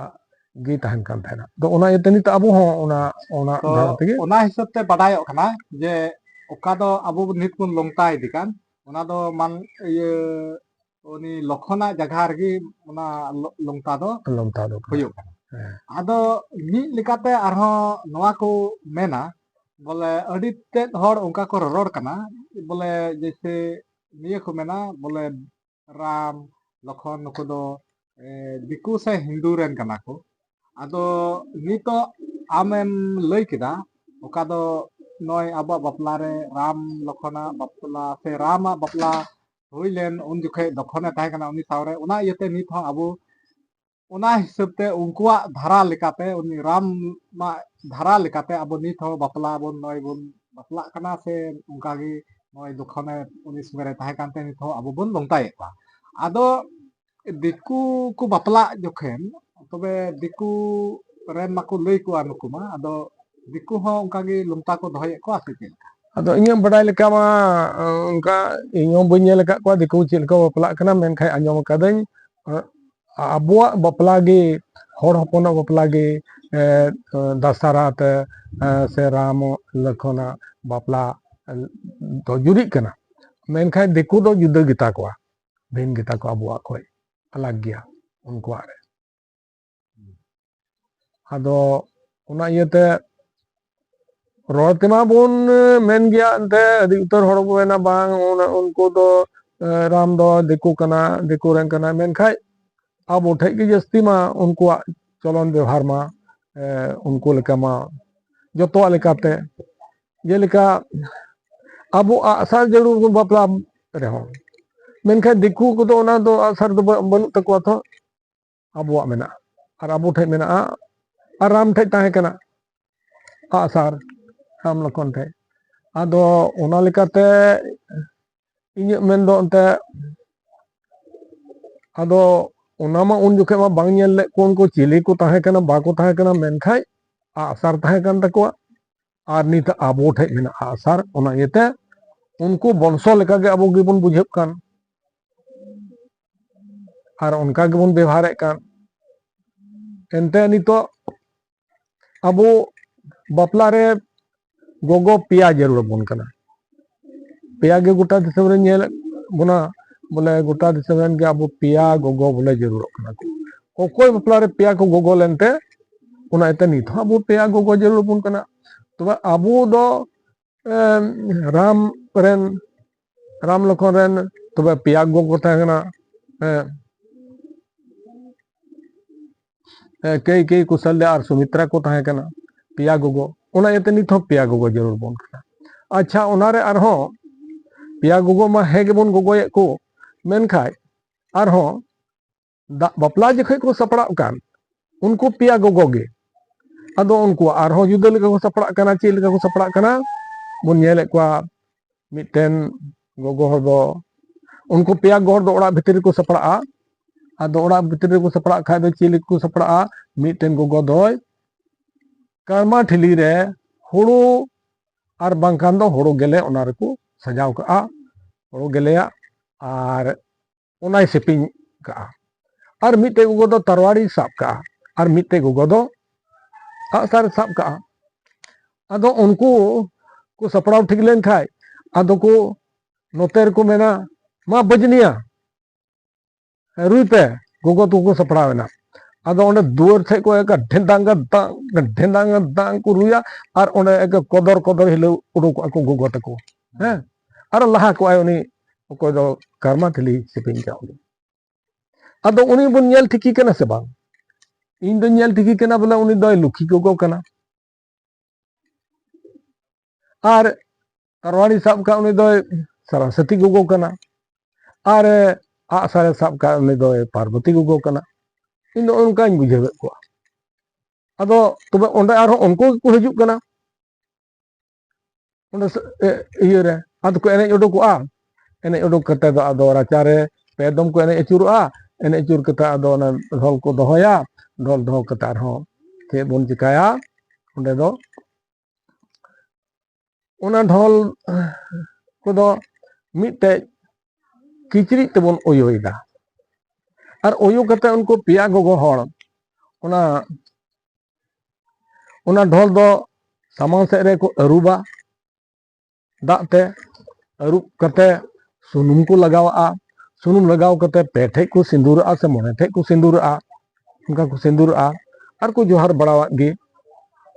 ᱜᱮ ᱛᱟᱦᱮᱱ ᱠᱟᱱ ᱛᱟᱦᱮᱱᱟ᱾ ᱟᱫᱚ ᱚᱱᱟ ᱤᱭᱟᱹᱛᱮ ᱱᱤᱛ ᱟᱵᱚ ᱦᱚᱸ ᱚᱱᱟ, ᱚᱱᱟ ᱛᱚ, ᱫᱷᱟᱨᱟ ᱛᱮᱜᱮ᱾ ᱚᱱᱟ ᱦᱤᱥᱟᱹᱵ ᱛᱮ ᱵᱟᱰᱟᱭᱚᱜ ᱠᱟᱱᱟ ᱡᱮ ᱚᱠᱟ ᱫᱚ ᱟᱵᱚ ᱱᱤᱛ ᱵᱚᱱ ᱞᱚᱝᱛᱟ ᱤᱫᱤ ᱠᱟᱱ, ᱚᱱᱟ ᱫᱚ ᱢᱟᱱ-, ᱤᱭᱟᱹ, ᱩᱱᱤ ᱞᱚᱠᱷᱚᱱᱟᱜ ᱡᱟᱭᱜᱟ ᱨᱮᱜᱮ ᱚᱱᱟ ᱞᱚ-, ᱞᱚᱝᱛᱟ ᱫᱚ ᱞᱚᱝᱛᱟ ᱫᱚ ᱠᱟᱱᱟ᱾ ᱦᱩᱭᱩᱜ ᱠᱟᱱᱟ᱾ ᱦᱮᱸ᱾ ᱟᱫᱚ ᱢᱤᱫ ᱞᱮᱠᱟᱛᱮ ᱟᱨᱦᱚᱸ ᱱᱚᱣᱟ ᱠᱚ ᱢᱮᱱᱟ, ᱵᱚᱞᱮ ᱟᱹᱰᱤ ᱛᱮᱫ ᱦᱚᱲ ᱚᱱᱠᱟ ᱠᱚ ᱨᱚᱨᱚᱲ ᱠᱟᱱᱟ, ᱵᱚᱞᱮ ᱡᱮᱭᱥᱮ ᱱᱤᱭᱟᱹ ᱠᱚ ᱢᱮᱱᱟ, ᱵᱚᱞᱮ ᱨᱟᱢ, ᱞᱚᱠᱷᱚᱱ ᱱᱩᱠᱩ ᱫᱚ, ᱮ, ᱫᱤᱠᱩ ᱥᱮ ᱦᱤᱱᱫᱩ ᱨᱮᱱ ᱠᱟᱱᱟ ᱠᱚ᱾ ᱟᱫᱚ ᱱᱤᱛᱚᱜ ᱟᱢᱮᱢ ᱞᱟᱹᱭ ᱠᱮᱫᱟ, ᱚᱠᱟ ᱫᱚ ᱱᱚᱜᱼᱚᱭ ᱟᱵᱚᱣᱟᱜ ᱵᱟᱯᱞᱟ ᱨᱮ ᱨᱟᱢ ᱞᱚᱠᱷᱚᱱᱟᱜ ᱵᱟᱯᱞᱟ ᱥᱮ ᱨᱟᱢᱟᱜ ᱵᱟᱯᱞᱟ ᱦᱩᱭ ᱞᱮᱱ, ᱩᱱ ᱡᱚᱠᱷᱮᱡ ᱞᱚᱠᱷᱚᱱᱮ ᱛᱟᱦᱮᱸ ᱠᱟᱱᱟ ᱩᱱᱤ ᱥᱟᱶᱨᱮ, ᱚᱱᱟ ᱤᱭᱟᱹᱛᱮ ᱱᱤᱛ ᱦᱚᱸ ᱟᱵᱚ ᱚᱱᱟ ᱦᱤᱥᱟᱹᱵ ᱛᱮ ᱩᱱᱠᱩᱣᱟᱜ ᱫᱷᱟᱨᱟ ᱞᱮᱠᱟᱛᱮ, ᱩᱱᱤ ᱨᱟᱢᱟᱜ ᱫᱷᱟᱨᱟ ᱞᱮᱠᱟᱛᱮ ᱟᱵᱚ ᱱᱤᱛ ᱦᱚᱸ ᱵᱟᱯᱞᱟ ᱵᱚᱱ, ᱱᱚᱜᱼᱚᱭ ᱵᱚᱱ ᱵᱟᱯᱞᱟᱜ ᱠᱟᱱᱟ, ᱥᱮ ᱚᱱᱠᱟ ᱜᱮ ᱱᱚᱜᱼᱚᱭ ᱞᱚᱠᱷᱚᱱᱮ ᱩᱱᱤ ᱥᱚᱸᱜᱮ ᱨᱮ ᱛᱟᱦᱮᱸ ᱠᱟᱱᱛᱮ ᱱᱤᱛ ᱦᱚᱸ ᱟᱵᱚ ᱵᱚᱱ ᱞᱚᱝᱛᱟᱭᱮᱫ ᱠᱚᱣᱟ᱾ ᱟᱫᱚ ᱫᱤᱠᱩ ᱠᱚ ᱵᱟᱯᱞᱟᱜ ᱡᱚᱠᱷᱮᱱ, ᱛᱚᱵᱮ ᱫᱤᱠᱩ ᱨᱮᱱ ᱢᱟᱠᱚ ᱞᱟᱹᱭ ᱠᱚᱣᱟ ᱱᱩᱠᱩ ᱢᱟ, ᱟᱫᱚ ᱫᱤᱠᱩ ᱦᱚᱸ ᱚᱱᱠᱟ ᱜᱮ ᱞᱚᱝᱛᱟ ᱠᱚ ᱫᱚᱦᱚᱭᱮᱫ ᱠᱚᱣᱟ ᱥᱮ ᱪᱮᱫ ᱞᱮᱠᱟ? ᱟᱫᱚ ᱤᱧᱟᱹᱜ ᱵᱟᱰᱟᱭ ᱞᱮᱠᱟ ᱢᱟ, ᱚᱱᱠᱟ ᱤᱧ ᱦᱚᱸ ᱵᱟᱹᱧ ᱧᱮᱞ ᱟᱠᱟᱫ ᱠᱚᱣᱟ ᱫᱤᱠᱩ ᱪᱮᱫ ᱞᱮᱠᱟ ᱠᱚ ᱵᱟᱯᱞᱟᱜ ᱠᱟᱱᱟ, ᱢᱮᱱᱠᱷᱟᱱ ᱟᱸᱡᱚᱢ ᱟᱠᱟᱫᱟᱹᱧ, ᱟᱵᱚᱣᱟᱜ ᱵᱟᱯᱞᱟ ᱜᱮ, ᱦᱚᱲ ᱦᱚᱯᱚᱱᱟᱜ ᱵᱟᱯᱞᱟ ᱜᱮ, ᱮ, ᱫᱟᱥᱟᱨᱟ ᱛᱮ, ᱮ, ᱥᱮ ᱨᱟᱢ ᱞᱚᱠᱷᱚᱱᱟᱜ ᱵᱟᱯᱞᱟ ᱫᱚ ᱡᱩᱨᱤᱜ ᱠᱟᱱᱟ᱾ ᱢᱮᱱᱠᱷᱟᱱ ᱫᱤᱠᱩ ᱫᱚ ᱡᱩᱫᱟᱹ ᱜᱮᱛᱟ ᱠᱚᱣᱟ, ᱵᱷᱤᱱ ᱜᱮᱛᱟ ᱠᱚᱣᱟ, ᱟᱵᱚᱣᱟᱜ ᱠᱷᱚᱡ ᱟᱞᱟᱜᱽ ᱜᱮᱭᱟ ᱩᱱᱠᱩᱣᱟᱜ ᱨᱮ᱾ ᱟᱫᱚ ᱚᱱᱟ ᱤᱭᱟᱹᱛᱮ ᱨᱚᱲ ᱛᱮᱢᱟ ᱵᱚᱱ ᱢᱮᱱ ᱜᱮᱭᱟ, ᱮᱱᱛᱮ ᱟᱹᱰᱤ ᱩᱛᱟᱹᱨ ᱦᱚᱲ ᱵᱚᱱ ᱢᱮᱱᱟ, "ᱵᱟᱝ, ᱚᱱᱟ, ᱩᱱᱠᱩ ᱫᱚ, ᱮ, ᱨᱟᱢ ᱫᱚ ᱫᱤᱠᱩ ᱠᱟᱱᱟ, ᱫᱤᱠᱩ ᱨᱮᱱ ᱠᱟᱱᱟᱭ", ᱢᱮᱱᱠᱷᱟᱡ ᱟᱵᱚ ᱴᱷᱮᱡ ᱜᱮ ᱡᱟᱹᱥᱛᱤ ᱢᱟ ᱩᱱᱠᱩᱣᱟᱜ ᱪᱚᱞᱚᱱ ᱵᱮᱣᱦᱟᱨ ᱢᱟ, ᱮ, ᱩᱱᱠᱩ ᱞᱮᱠᱟ ᱢᱟ ᱡᱚᱛᱚᱣᱟᱜ ᱞᱮᱠᱟᱛᱮ, ᱡᱮᱞᱮᱠᱟ ᱟᱵᱚ ᱟᱜᱼᱥᱟᱨ ᱡᱟᱹᱨᱩᱲ ᱵᱚᱱ ᱵᱟᱯᱞᱟ ᱨᱮᱦᱚᱸ, ᱢᱮᱱᱠᱷᱟᱱ ᱫᱤᱠᱩ ᱠᱚᱫᱚ ᱚᱱᱟ ᱫᱚ ᱟᱜᱼᱥᱟᱨ ᱫᱚ ᱵᱟ-, ᱵᱟᱹᱱᱩᱜ ᱛᱟᱠᱚᱣᱟ ᱛᱚ᱾ ᱟᱵᱚᱣᱟᱜ ᱢᱮᱱᱟᱜᱼᱟ, ᱟᱨ ᱟᱵᱚ ᱴᱷᱮᱡ ᱢᱮᱱᱟᱜᱼᱟ ᱟᱨ ᱨᱟᱢ ᱴᱷᱮᱡ ᱛᱟᱦᱮᱸ ᱠᱟᱱᱟ ᱟᱜᱼᱥᱟᱨ, ᱨᱟᱢ ᱞᱚᱠᱷᱚᱱ ᱴᱷᱮᱡ᱾ ᱟᱫᱚ ᱚᱱᱟ ᱞᱮᱠᱟᱛᱮ ᱤᱧᱟᱹᱜ ᱢᱮᱱ ᱫᱚ ᱮᱱᱛᱮ, ᱟᱫᱚ ᱚᱱᱟ ᱢᱟ ᱩᱱ ᱡᱚᱠᱷᱮᱡ ᱢᱟ ᱵᱟᱝ ᱧᱮᱞ ᱞᱮᱫ ᱠᱚ ᱩᱱᱠᱩ ᱪᱤᱞᱤ ᱠᱚ ᱛᱟᱦᱮᱸ ᱠᱟᱱᱟ, ᱵᱟᱠᱚ ᱛᱟᱦᱮᱸ ᱠᱟᱱᱟ, ᱢᱮᱱᱠᱷᱟᱡ ᱟᱜᱼᱥᱟᱨ ᱛᱟᱦᱮᱸ ᱠᱟᱱ ᱛᱟᱠᱚᱣᱟ᱾ ᱟᱨ ᱱᱤᱛ ᱟᱵᱚ ᱴᱷᱮᱡ ᱢᱮᱱᱟᱜᱼᱟ ᱟᱜᱼᱥᱟᱨ, ᱚᱱᱟ ᱤᱭᱟᱹᱛᱮ ᱩᱱᱠᱩ ᱵᱚᱝᱥᱚ ᱞᱮᱠᱟᱜᱮ ᱟᱵᱚ ᱜᱮᱵᱚᱱ ᱵᱩᱡᱷᱟᱹᱜ ᱠᱟᱱ ᱟᱨ ᱚᱱᱠᱟ ᱜᱮᱵᱚᱱ ᱵᱮᱣᱦᱟᱨᱮᱫ ᱠᱟᱱ᱾ ᱮᱱᱛᱮ ᱱᱤᱛᱚᱜ ᱟᱵᱚ ᱵᱟᱯᱞᱟ ᱨᱮ ᱜᱚᱜᱚ ᱯᱮᱭᱟ ᱡᱟᱹᱨᱩᱲ ᱟᱵᱚᱱ ᱠᱟᱱᱟ᱾ ᱯᱮᱭᱟ ᱜᱮ ᱜᱚᱴᱟ ᱫᱤᱥᱚᱢ ᱨᱮ ᱧᱮᱞᱮᱫ ᱵᱚᱱᱟ, ᱵᱚᱞᱮ ᱜᱚᱴᱟ ᱫᱤᱥᱚᱢ ᱨᱮᱱ ᱜᱮ ᱟᱵᱚ ᱯᱮᱭᱟ ᱜᱚᱜᱚ ᱵᱚᱞᱮ ᱡᱟᱹᱨᱩᱲᱚᱜ ᱠᱟᱱᱟ ᱠᱚ᱾ ᱚᱠᱚᱭ ᱵᱟᱯᱞᱟ ᱨᱮ ᱯᱮᱭᱟ ᱠᱚ ᱜᱚᱜᱚ ᱞᱮᱱᱛᱮ, ᱚᱱᱟ ᱤᱭᱟᱹᱛᱮ ᱱᱤᱛ ᱦᱚᱸ ᱟᱵᱚ ᱯᱮᱭᱟ ᱜᱚᱜᱚ ᱡᱟᱹᱨᱩᱲ ᱟᱵᱚᱱ ᱠᱟᱱᱟ᱾ ᱛᱚᱵᱮ ᱟᱵᱚ ᱫᱚ ᱮᱢ, ᱨᱟᱢ ᱨᱮᱱ, ᱨᱟᱢ ᱞᱚᱠᱷᱚᱱ ᱨᱮᱱ ᱛᱚᱵᱮ ᱯᱮᱭᱟ ᱜᱚᱜᱚ ᱠᱚ ᱛᱟᱦᱮᱸ ᱠᱟᱱᱟ᱾ ᱦᱮᱸ, ᱦᱮᱸ, ᱠᱟᱹᱭ ᱠᱟᱹᱭ ᱠᱚᱥᱟᱞᱭᱟ ᱟᱨ ᱥᱩᱢᱤᱛᱨᱟ ᱠᱚ ᱛᱟᱦᱮᱸ ᱠᱟᱱᱟ, ᱯᱮᱭᱟ ᱜᱚᱜᱚ᱾ ᱚᱱᱟ ᱤᱭᱟᱹᱛᱮ ᱱᱤᱛ ᱦᱚᱸ ᱯᱮᱭᱟ ᱜᱚᱜᱚ ᱡᱟᱹᱨᱩᱲ ᱵᱚᱱ ᱠᱟᱱᱟ᱾ ᱟᱪᱪᱷᱟ, ᱚᱱᱟᱨᱮ ᱟᱨᱦᱚᱸ ᱯᱮᱭᱟ ᱜᱚᱜᱚ ᱢᱟ ᱦᱮᱸ ᱜᱮᱵᱚᱱ ᱜᱚᱜᱚᱭᱮᱫ ᱠᱚ, ᱢᱮᱱᱠᱷᱟᱡ ᱟᱨᱦᱚᱸ ᱫᱟᱜ ᱵᱟᱯᱞᱟ ᱡᱚᱠᱷᱚᱡ ᱠᱚ ᱥᱟᱯᱲᱟᱜ ᱠᱟᱱ ᱩᱱᱠᱩ ᱯᱮᱭᱟ ᱜᱚᱜᱚ ᱜᱮ᱾ ᱟᱫᱚ ᱩᱱᱠᱩ ᱟᱨᱦᱚᱸ ᱡᱩᱫᱟᱹ ᱞᱮᱠᱟ ᱠᱚ ᱥᱟᱯᱲᱟᱜ ᱠᱟᱱᱟ᱾ ᱪᱮᱫ ᱞᱮᱠᱟ ᱠᱚ ᱥᱟᱯᱲᱟᱜ ᱠᱟᱱᱟ ᱵᱚᱱ ᱧᱮᱞᱮᱫ ᱠᱚᱣᱟ᱾ ᱢᱤᱫᱴᱮᱱ ᱜᱚᱜᱚ ᱦᱚᱲ ᱫᱚ, ᱩᱱᱠᱩ ᱯᱮᱭᱟ ᱜᱚᱜᱚ ᱦᱚᱲ ᱫᱚ ᱚᱲᱟᱜ ᱵᱷᱤᱛᱨᱤ ᱨᱮᱠᱚ ᱥᱟᱯᱲᱟᱜᱼᱟ᱾ ᱟᱫᱚ ᱚᱲᱟᱜ ᱵᱷᱤᱛᱨᱤ ᱨᱮᱠᱚ ᱥᱟᱯᱲᱟᱜ ᱠᱷᱟᱡ ᱫᱚ ᱪᱮᱫ ᱞᱮᱠᱟ ᱠᱚ ᱥᱟᱯᱲᱟᱜᱼᱟ? ᱢᱤᱫᱴᱮᱱ ᱜᱚᱜᱚ ᱫᱚᱭ ᱠᱟᱨᱢᱟ ᱴᱷᱤᱞᱤ ᱨᱮ ᱦᱩᱲᱩ ᱟᱨ ᱵᱟᱝᱠᱷᱟᱱ ᱫᱚ ᱦᱩᱲᱩ ᱜᱮᱞᱮ ᱚᱱᱟ ᱨᱮᱠᱚ ᱥᱟᱡᱟᱣ ᱠᱟᱜᱼᱟ, ᱦᱩᱲᱩ ᱜᱮᱞᱮᱭᱟᱜ, ᱟᱨ ᱚᱱᱟᱭ ᱥᱮᱯᱮᱧ ᱠᱟᱜᱼᱟ᱾ ᱟᱨ ᱢᱤᱫᱴᱮᱡ ᱜᱚᱜᱚ ᱫᱚ ᱛᱟᱨᱣᱟᱲᱤ ᱥᱟᱵ ᱠᱟᱜᱼᱟ, ᱟᱨ ᱢᱤᱫᱴᱮᱡ ᱜᱚᱜᱚ ᱫᱚ ᱟᱜᱼᱥᱟᱨᱮ ᱥᱟᱵ ᱠᱟᱜᱼᱟ᱾ ᱟᱫᱚ ᱩᱱᱠᱩ ᱠᱚ ᱥᱟᱯᱲᱟᱣ ᱴᱷᱤᱠ ᱞᱮᱱ ᱠᱷᱟᱡ, ᱟᱫᱚ ᱠᱚ ᱱᱚᱛᱮ ᱨᱮᱠᱚ ᱢᱮᱱᱟ, "ᱢᱟ ᱵᱟᱹᱡᱽᱱᱤᱭᱟ, ᱨᱩᱭ ᱯᱮ", ᱜᱚᱜᱚ ᱛᱟᱠᱚ ᱠᱚ ᱥᱟᱯᱲᱟᱣ ᱮᱱᱟ᱾ ᱟᱫᱚ ᱚᱸᱰᱮ ᱫᱩᱣᱟᱹᱨ ᱴᱷᱮᱡ ᱠᱚ ᱮᱠᱟ ᱰᱷᱮᱸᱫᱟᱝ ᱜᱟ ᱫᱟᱝ, ᱰᱷᱮᱸᱫᱟᱝ ᱜᱟ ᱫᱟᱝ ᱠᱚ ᱨᱩᱭᱟ, ᱟᱨ ᱚᱸᱰᱮ ᱮᱠᱟ ᱠᱚᱫᱚᱨ ᱠᱚᱫᱚᱨ ᱦᱤᱞᱟᱹᱣ ᱩᱰᱩᱠᱚᱜᱼᱟ ᱠᱚ ᱜᱚᱜᱚ ᱛᱟᱠᱚ᱾ ᱦᱮᱸ, ᱟᱨ ᱞᱟᱦᱟ ᱠᱚᱜᱼᱟᱭ ᱩᱱᱤ ᱚᱠᱚᱭ ᱫᱚ ᱠᱟᱨᱢᱟ ᱴᱷᱤᱞᱤ ᱥᱮᱯᱮᱧ ᱠᱟᱜ ᱩᱱᱤ᱾ ᱟᱫᱚ ᱩᱱᱤ ᱵᱚᱱ ᱧᱮᱞ ᱴᱷᱤᱠᱮ ᱠᱟᱱᱟ ᱥᱮ ᱵᱟᱝ? ᱤᱧ ᱫᱚᱧ ᱧᱮᱞ ᱴᱷᱤᱠᱮ ᱠᱟᱱᱟ ᱵᱚᱞᱮ ᱩᱱᱤ ᱫᱚᱭ ᱞᱩᱠᱷᱤ ᱜᱚᱜᱚ ᱠᱟᱱᱟ᱾ ᱟᱨ ᱛᱟᱨᱣᱟᱲᱤ ᱥᱟᱵ ᱠᱟᱜ ᱩᱱᱤ ᱫᱚᱭ ᱥᱚᱨᱚᱥᱚᱛᱤ ᱜᱚᱜᱚ ᱠᱟᱱᱟ᱾ ᱟᱨ ᱟᱜᱼᱥᱟᱨᱮ ᱥᱟᱵ ᱠᱟᱜ ᱩᱱᱤ ᱫᱚᱭ ᱯᱟᱨᱵᱚᱛᱤ ᱜᱚᱜᱚ ᱠᱟᱱᱟ᱾ ᱤᱧ ᱫᱚ ᱚᱱᱠᱟᱧ ᱵᱩᱡᱷᱟᱹᱣᱮᱫ ᱠᱚᱣᱟ᱾ ᱟᱫᱚ ᱛᱚᱵᱮ ᱚᱸᱰᱮ ᱟᱨᱦᱚᱸ ᱩᱱᱠᱩ ᱜᱮᱠᱚ ᱦᱤᱡᱩᱜ ᱠᱟᱱᱟ ᱚᱸᱰᱮ ᱥᱮ-, ᱮ, ᱤᱭᱟᱹᱨᱮ, ᱟᱫᱚ ᱠᱚ ᱮᱱᱮᱡ ᱩᱰᱩᱠᱚᱜᱼᱟ᱾ ᱮᱱᱮᱡ ᱩᱰᱩᱠ ᱠᱟᱛᱮ ᱫᱚ ᱟᱫᱚ ᱨᱟᱪᱟᱨᱮ ᱯᱮ ᱫᱚᱢ ᱠᱚ ᱮᱱᱮᱡ ᱟᱹᱪᱩᱨᱚᱜᱼᱟ᱾ ᱮᱱᱮᱡ ᱟᱹᱪᱩᱨ ᱠᱟᱛᱮ ᱟᱫᱚ ᱚᱱᱟ ᱰᱷᱚᱞ ᱠᱚ ᱫᱚᱦᱚᱭᱟ᱾ ᱰᱷᱚᱞ ᱫᱚᱦᱚ ᱠᱟᱛᱮ ᱟᱨᱦᱚᱸ ᱪᱮᱫ ᱵᱚᱱ ᱪᱤᱠᱟᱹᱭᱟ ᱚᱸᱰᱮ ᱫᱚ, ᱚᱱᱟ ᱰᱷᱚᱞ ᱠᱚᱫᱚ ᱢᱤᱫᱴᱮᱡ ᱠᱤᱪᱨᱤᱡ ᱛᱮᱵᱚᱱ ᱚᱭᱳᱭᱮᱫᱟ᱾ ᱟᱨ ᱚᱭᱳ ᱠᱟᱛᱮ ᱩᱱᱠᱩ ᱯᱮᱭᱟ ᱜᱚᱜᱚ ᱦᱚᱲ ᱚᱱᱟ, ᱚᱱᱟ ᱰᱷᱚᱞ ᱫᱚ ᱥᱟᱢᱟᱝ ᱥᱮᱫ ᱨᱮᱠᱚ ᱟᱹᱨᱩᱵᱟ᱾ ᱫᱟᱜ ᱛᱮ ᱟᱹᱨᱩᱵ ᱠᱟᱛᱮ ᱥᱩᱱᱩᱢ ᱠᱚ ᱞᱟᱜᱟᱣᱟᱜᱼᱟ᱾ ᱥᱩᱱᱩᱢ ᱞᱟᱜᱟᱣ ᱠᱟᱛᱮ ᱯᱮ ᱴᱷᱮᱡ ᱠᱚ ᱥᱤᱸᱫᱩᱨᱟᱜᱼᱟ ᱥᱮ ᱢᱚᱬᱮ ᱴᱷᱮᱡ ᱠᱚ ᱥᱤᱸᱫᱩᱨᱟᱜᱼᱟ᱾ ᱚᱱᱠᱟ ᱠᱚ ᱥᱤᱸᱫᱩᱨᱟᱜᱼᱟ ᱟᱨ ᱠᱚ ᱡᱚᱦᱟᱨ ᱵᱟᱲᱟᱣᱟᱜ ᱜᱮ᱾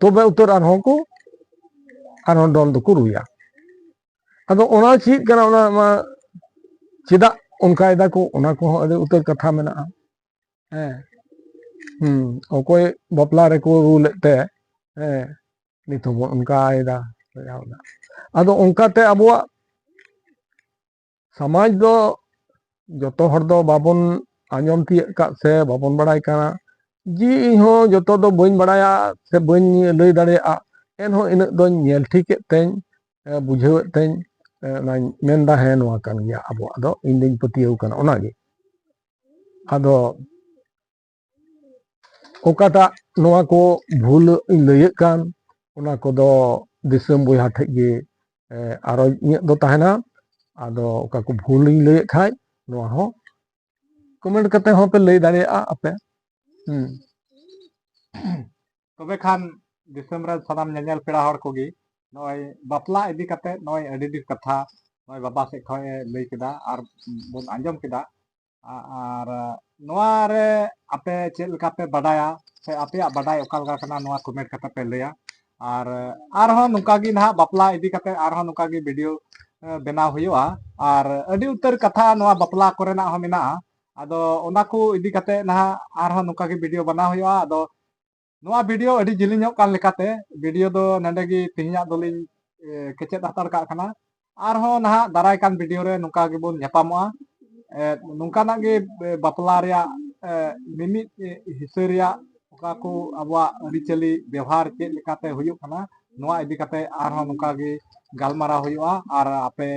ᱛᱚᱵᱮ ᱩᱛᱟᱹᱨ ᱟᱨᱦᱚᱸ ᱠᱚ, ᱟᱨᱦᱚᱸ ᱰᱷᱚᱞ ᱫᱚᱠᱚ ᱨᱩᱭᱟ᱾ ᱟᱫᱚ ᱚᱱᱟ ᱪᱮᱫ ᱠᱟᱱᱟ, ᱚᱱᱟ ᱢᱟ ᱪᱮᱫᱟᱜ ᱚᱱᱠᱟᱭ ᱫᱟᱠᱚ, ᱚᱱᱟ ᱠᱚᱦᱚᱸ ᱟᱹᱰᱤ ᱩᱛᱟᱹᱨ ᱠᱟᱛᱷᱟ ᱢᱮᱱᱟᱜᱼᱟ᱾ ᱦᱮᱸ, ᱦᱩᱸ, ᱚᱠᱚᱭ ᱵᱟᱯᱞᱟ ᱨᱮᱠᱚ ᱨᱩ ᱞᱮᱫ ᱛᱮ, ᱦᱮᱸ, ᱱᱤᱛ ᱦᱚᱸᱵᱚᱱ ᱚᱱᱠᱟᱭᱮᱫᱟ᱾ ᱟᱫᱚ ᱚᱱᱠᱟᱛᱮ ᱟᱵᱚᱣᱟᱜ ᱥᱚᱢᱟᱡᱽ ᱫᱚ ᱡᱚᱛᱚ ᱦᱚᱲ ᱫᱚ ᱵᱟᱵᱚᱱ ᱟᱸᱡᱚᱢ ᱛᱤᱭᱟᱹᱜ ᱠᱟᱫ ᱥᱮ ᱵᱟᱵᱚᱱ ᱵᱟᱲᱟᱭ ᱠᱟᱱᱟ᱾ ᱡᱮ ᱤᱧ ᱦᱚᱸ ᱡᱚᱛᱚ ᱫᱚ ᱵᱟᱹᱧ ᱵᱟᱲᱟᱭᱟ ᱥᱮ ᱵᱟᱹᱧ ᱞᱟᱹᱭ ᱫᱟᱲᱮᱭᱟᱜᱼᱟ, ᱮᱱᱦᱚᱸ ᱤᱱᱟᱹᱜ ᱫᱚᱧ ᱧᱮᱞ ᱴᱷᱤᱠᱮᱫ ᱛᱮᱧ, ᱮ, ᱵᱩᱡᱷᱟᱹᱣᱮᱫ ᱛᱮᱧ, ᱮ, ᱚᱱᱟᱧ ᱢᱮᱱᱫᱟ, ᱦᱮᱸ, ᱱᱚᱣᱟ ᱠᱟᱱ ᱜᱮᱭᱟ ᱟᱵᱚᱣᱟᱜ ᱫᱚ, ᱤᱧ ᱫᱚᱧ ᱯᱟᱹᱛᱭᱟᱹᱣ ᱠᱟᱱᱟ ᱚᱱᱟᱜᱮ᱾ ᱟᱫᱚ ᱚᱠᱟᱴᱟᱜ ᱱᱚᱣᱟ ᱠᱚ ᱵᱷᱩᱞ ᱤᱧ ᱞᱟᱹᱭᱮᱫ ᱠᱟᱱ, ᱚᱱᱟ ᱠᱚᱫᱚ ᱫᱤᱥᱚᱢ ᱵᱚᱭᱦᱟ ᱴᱷᱮᱡ ᱜᱮ, ᱮ, ᱟᱨᱚ ᱤᱧᱟᱹᱜ ᱫᱚ ᱛᱟᱦᱮᱱᱟ᱾ ᱟᱫᱚ ᱚᱠᱟ ᱠᱚ ᱵᱷᱩᱞ ᱤᱧ ᱞᱟᱹᱭᱮᱫ ᱠᱷᱟᱡ, ᱱᱚᱣᱟ ᱦᱚᱸ comment ᱠᱟᱛᱮ ᱦᱚᱸ ᱯᱮ ᱞᱟᱹᱭ ᱫᱟᱲᱮᱭᱟᱜᱼᱟ ᱟᱯᱮ᱾ ᱦᱩᱸ᱾ ᱛᱚᱵᱮ ᱠᱷᱟᱱ ᱫᱤᱥᱚᱢ ᱨᱮ ᱥᱟᱱᱟᱢ ᱧᱮᱧᱮᱞ ᱯᱮᱲᱟ ᱦᱚᱲ ᱠᱚᱜᱮ ᱱᱚᱜᱼᱚᱭ ᱵᱟᱯᱞᱟ ᱤᱫᱤ ᱠᱟᱛᱮ ᱱᱚᱜᱼᱚᱭ ᱟᱹᱰᱤ ᱰᱷᱮᱨ ᱠᱟᱛᱷᱟ ᱱᱚᱜᱼᱚᱭ ᱵᱟᱵᱟ ᱥᱮᱫ ᱠᱷᱚᱱ ᱮ ᱞᱟᱹᱭ ᱠᱮᱫᱟ ᱟᱨ ᱵᱚᱱ ᱟᱸᱡᱚᱢ ᱠᱮᱫᱟ᱾ ᱟ-, ᱟᱨ ᱱᱚᱣᱟ ᱨᱮ ᱟᱯᱮ ᱪᱮᱫ ᱞᱮᱠᱟ ᱯᱮ ᱵᱟᱰᱟᱭᱟ ᱥᱮ ᱟᱯᱮᱭᱟᱜ ᱵᱟᱰᱟᱭ ᱚᱠᱟ ᱞᱮᱠᱟ ᱠᱟᱱᱟ, ᱱᱚᱣᱟ comment ᱠᱟᱛᱮ ᱯᱮ ᱞᱟᱹᱭᱟ᱾ ᱟᱨ ᱟᱨᱦᱚᱸ ᱱᱚᱝᱠᱟ ᱜᱮ ᱱᱟᱦᱟᱜ ᱵᱟᱯᱞᱟ ᱤᱫᱤ ᱠᱟᱛᱮ ᱟᱨᱦᱚᱸ ᱱᱚᱝᱠᱟ ᱜᱮ video, ᱮ, ᱵᱮᱱᱟᱣ ᱦᱩᱭᱩᱜᱼᱟ᱾ ᱟᱨ ᱟᱹᱰᱤ ᱩᱛᱟᱹᱨ ᱠᱟᱛᱷᱟ ᱱᱚᱣᱟ ᱵᱟᱯᱞᱟ ᱠᱚᱨᱮᱱᱟᱜ ᱦᱚᱸ ᱢᱮᱱᱟᱜᱼᱟ᱾ ᱟᱫᱚ ᱚᱱᱟ ᱠᱚ ᱤᱫᱤ ᱠᱟᱛᱮ ᱱᱟᱦᱟᱜ ᱟᱨᱦᱚᱸ ᱱᱚᱝᱠᱟ ᱜᱮ video ᱵᱮᱱᱟᱣ ᱦᱩᱭᱩᱜᱼᱟ᱾ ᱟᱫᱚ ᱱᱚᱣᱟ video ᱟᱹᱰᱤ ᱡᱤᱞᱤᱧᱚᱜ ᱠᱟᱱ ᱞᱮᱠᱟᱛᱮ video ᱫᱚ ᱱᱚᱰᱮ ᱜᱮ ᱛᱮᱦᱮᱧᱟᱜ ᱫᱚᱞᱤᱧ, ᱮ, ᱠᱮᱪᱮᱫ ᱦᱟᱛᱟᱲ ᱠᱟᱜ ᱠᱟᱱᱟ᱾ ᱟᱨᱦᱚᱸ ᱱᱟᱦᱟᱜ ᱫᱟᱨᱟᱭ ᱠᱟᱱ video ᱨᱮ ᱱᱚᱝᱠᱟ ᱜᱮᱵᱚᱱ ᱧᱟᱯᱟᱢᱚᱜᱼᱟ᱾ ᱮ, ᱱᱚᱝᱠᱟᱱᱟᱜ ᱜᱮ, ᱮ, ᱵᱟᱯᱞᱟ ᱨᱮᱭᱟᱜ, ᱮ, ᱢᱤᱢᱤᱫ, ᱮ, ᱦᱤᱥᱟᱹ ᱨᱮᱭᱟᱜ ᱚᱠᱟ ᱠᱚ ᱟᱵᱚᱣᱟᱜ ᱟᱹᱨᱤᱪᱟᱹᱞᱤ ᱵᱮᱣᱦᱟᱨ ᱪᱮᱫ ᱞᱮᱠᱟᱛᱮ ᱦᱩᱭᱩᱜ ᱠᱟᱱᱟ, ᱱᱚᱣᱟ ᱤᱫᱤ ᱠᱟᱛᱮ ᱟᱨᱦᱚᱸ ᱱᱚᱝᱠᱟ ᱜᱮ ᱜᱟᱞᱢᱟᱨᱟᱣ ᱦᱩᱭᱩᱜᱼᱟ ᱟᱨ ᱟᱯᱮ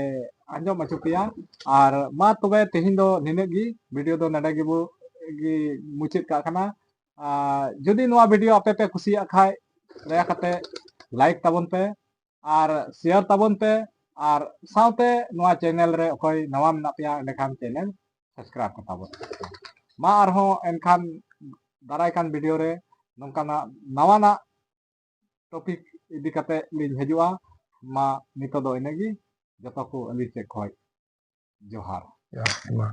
ᱟᱸᱡᱚᱢ ᱦᱚᱪᱚ ᱯᱮᱭᱟ᱾ ᱟᱨ ᱢᱟ ᱛᱚᱵᱮ ᱛᱮᱦᱮᱧ ᱫᱚ ᱱᱤᱱᱟᱹᱜ ᱜᱮ, ᱵᱷᱤᱰᱤᱭᱳ ᱫᱚ ᱱᱚᱰᱮ ᱜᱮᱵᱚ ᱜᱮ ᱢᱩᱪᱟᱹᱫ ᱠᱟᱜ ᱠᱟᱱᱟ᱾ ᱟᱨ ᱡᱩᱫᱤ ᱱᱚᱣᱟ ᱵᱷᱤᱰᱤᱭᱳ ᱟᱯᱮ ᱯᱮ ᱠᱩᱥᱤᱭᱟᱜ ᱠᱷᱟᱡ, ᱫᱟᱭᱟ ᱠᱟᱛᱮ ᱞᱟᱭᱤᱠ ᱛᱟᱵᱚᱱ ᱯᱮ ᱟᱨ ᱥᱮᱭᱟᱨ ᱛᱟᱵᱚᱱ ᱯᱮ, ᱟᱨ ᱥᱟᱶᱛᱮ ᱱᱚᱣᱟ ᱪᱮᱱᱮᱞ ᱨᱮ ᱚᱠᱚᱭ ᱱᱟᱣᱟ ᱢᱮᱱᱟᱜ ᱯᱮᱭᱟ, ᱮᱸᱰᱮᱠᱷᱟᱱ ᱪᱮᱱᱮᱞ ᱥᱟᱵᱥᱠᱨᱟᱭᱤᱵ ᱠᱟᱛᱟ ᱵᱚᱱ ᱯᱮ᱾ ᱢᱟ ᱟᱨᱦᱚᱸ ᱮᱱᱠᱷᱟᱱ ᱫᱟᱨᱟᱭ ᱠᱟᱱ ᱵᱷᱤᱰᱤᱭᱳ ᱨᱮ ᱱᱚᱝᱠᱟᱱᱟᱜ ᱱᱟᱣᱟᱱᱟᱜ ᱴᱚᱯᱤᱠ ᱤᱫᱤ ᱠᱟᱛᱮ ᱞᱤᱧ ᱦᱤᱡᱩᱜᱼᱟ᱾ ᱢᱟ ᱱᱤᱛᱚᱜ ᱫᱚ ᱤᱱᱟᱹᱜᱮ, ᱡᱚᱛᱚ ᱠᱚ ᱟᱹᱞᱤᱧ ᱥᱮᱫ ᱠᱷᱚᱱ ᱡᱚᱦᱟᱨ᱾ ᱡᱚᱦᱟᱨ, ᱢᱟ᱾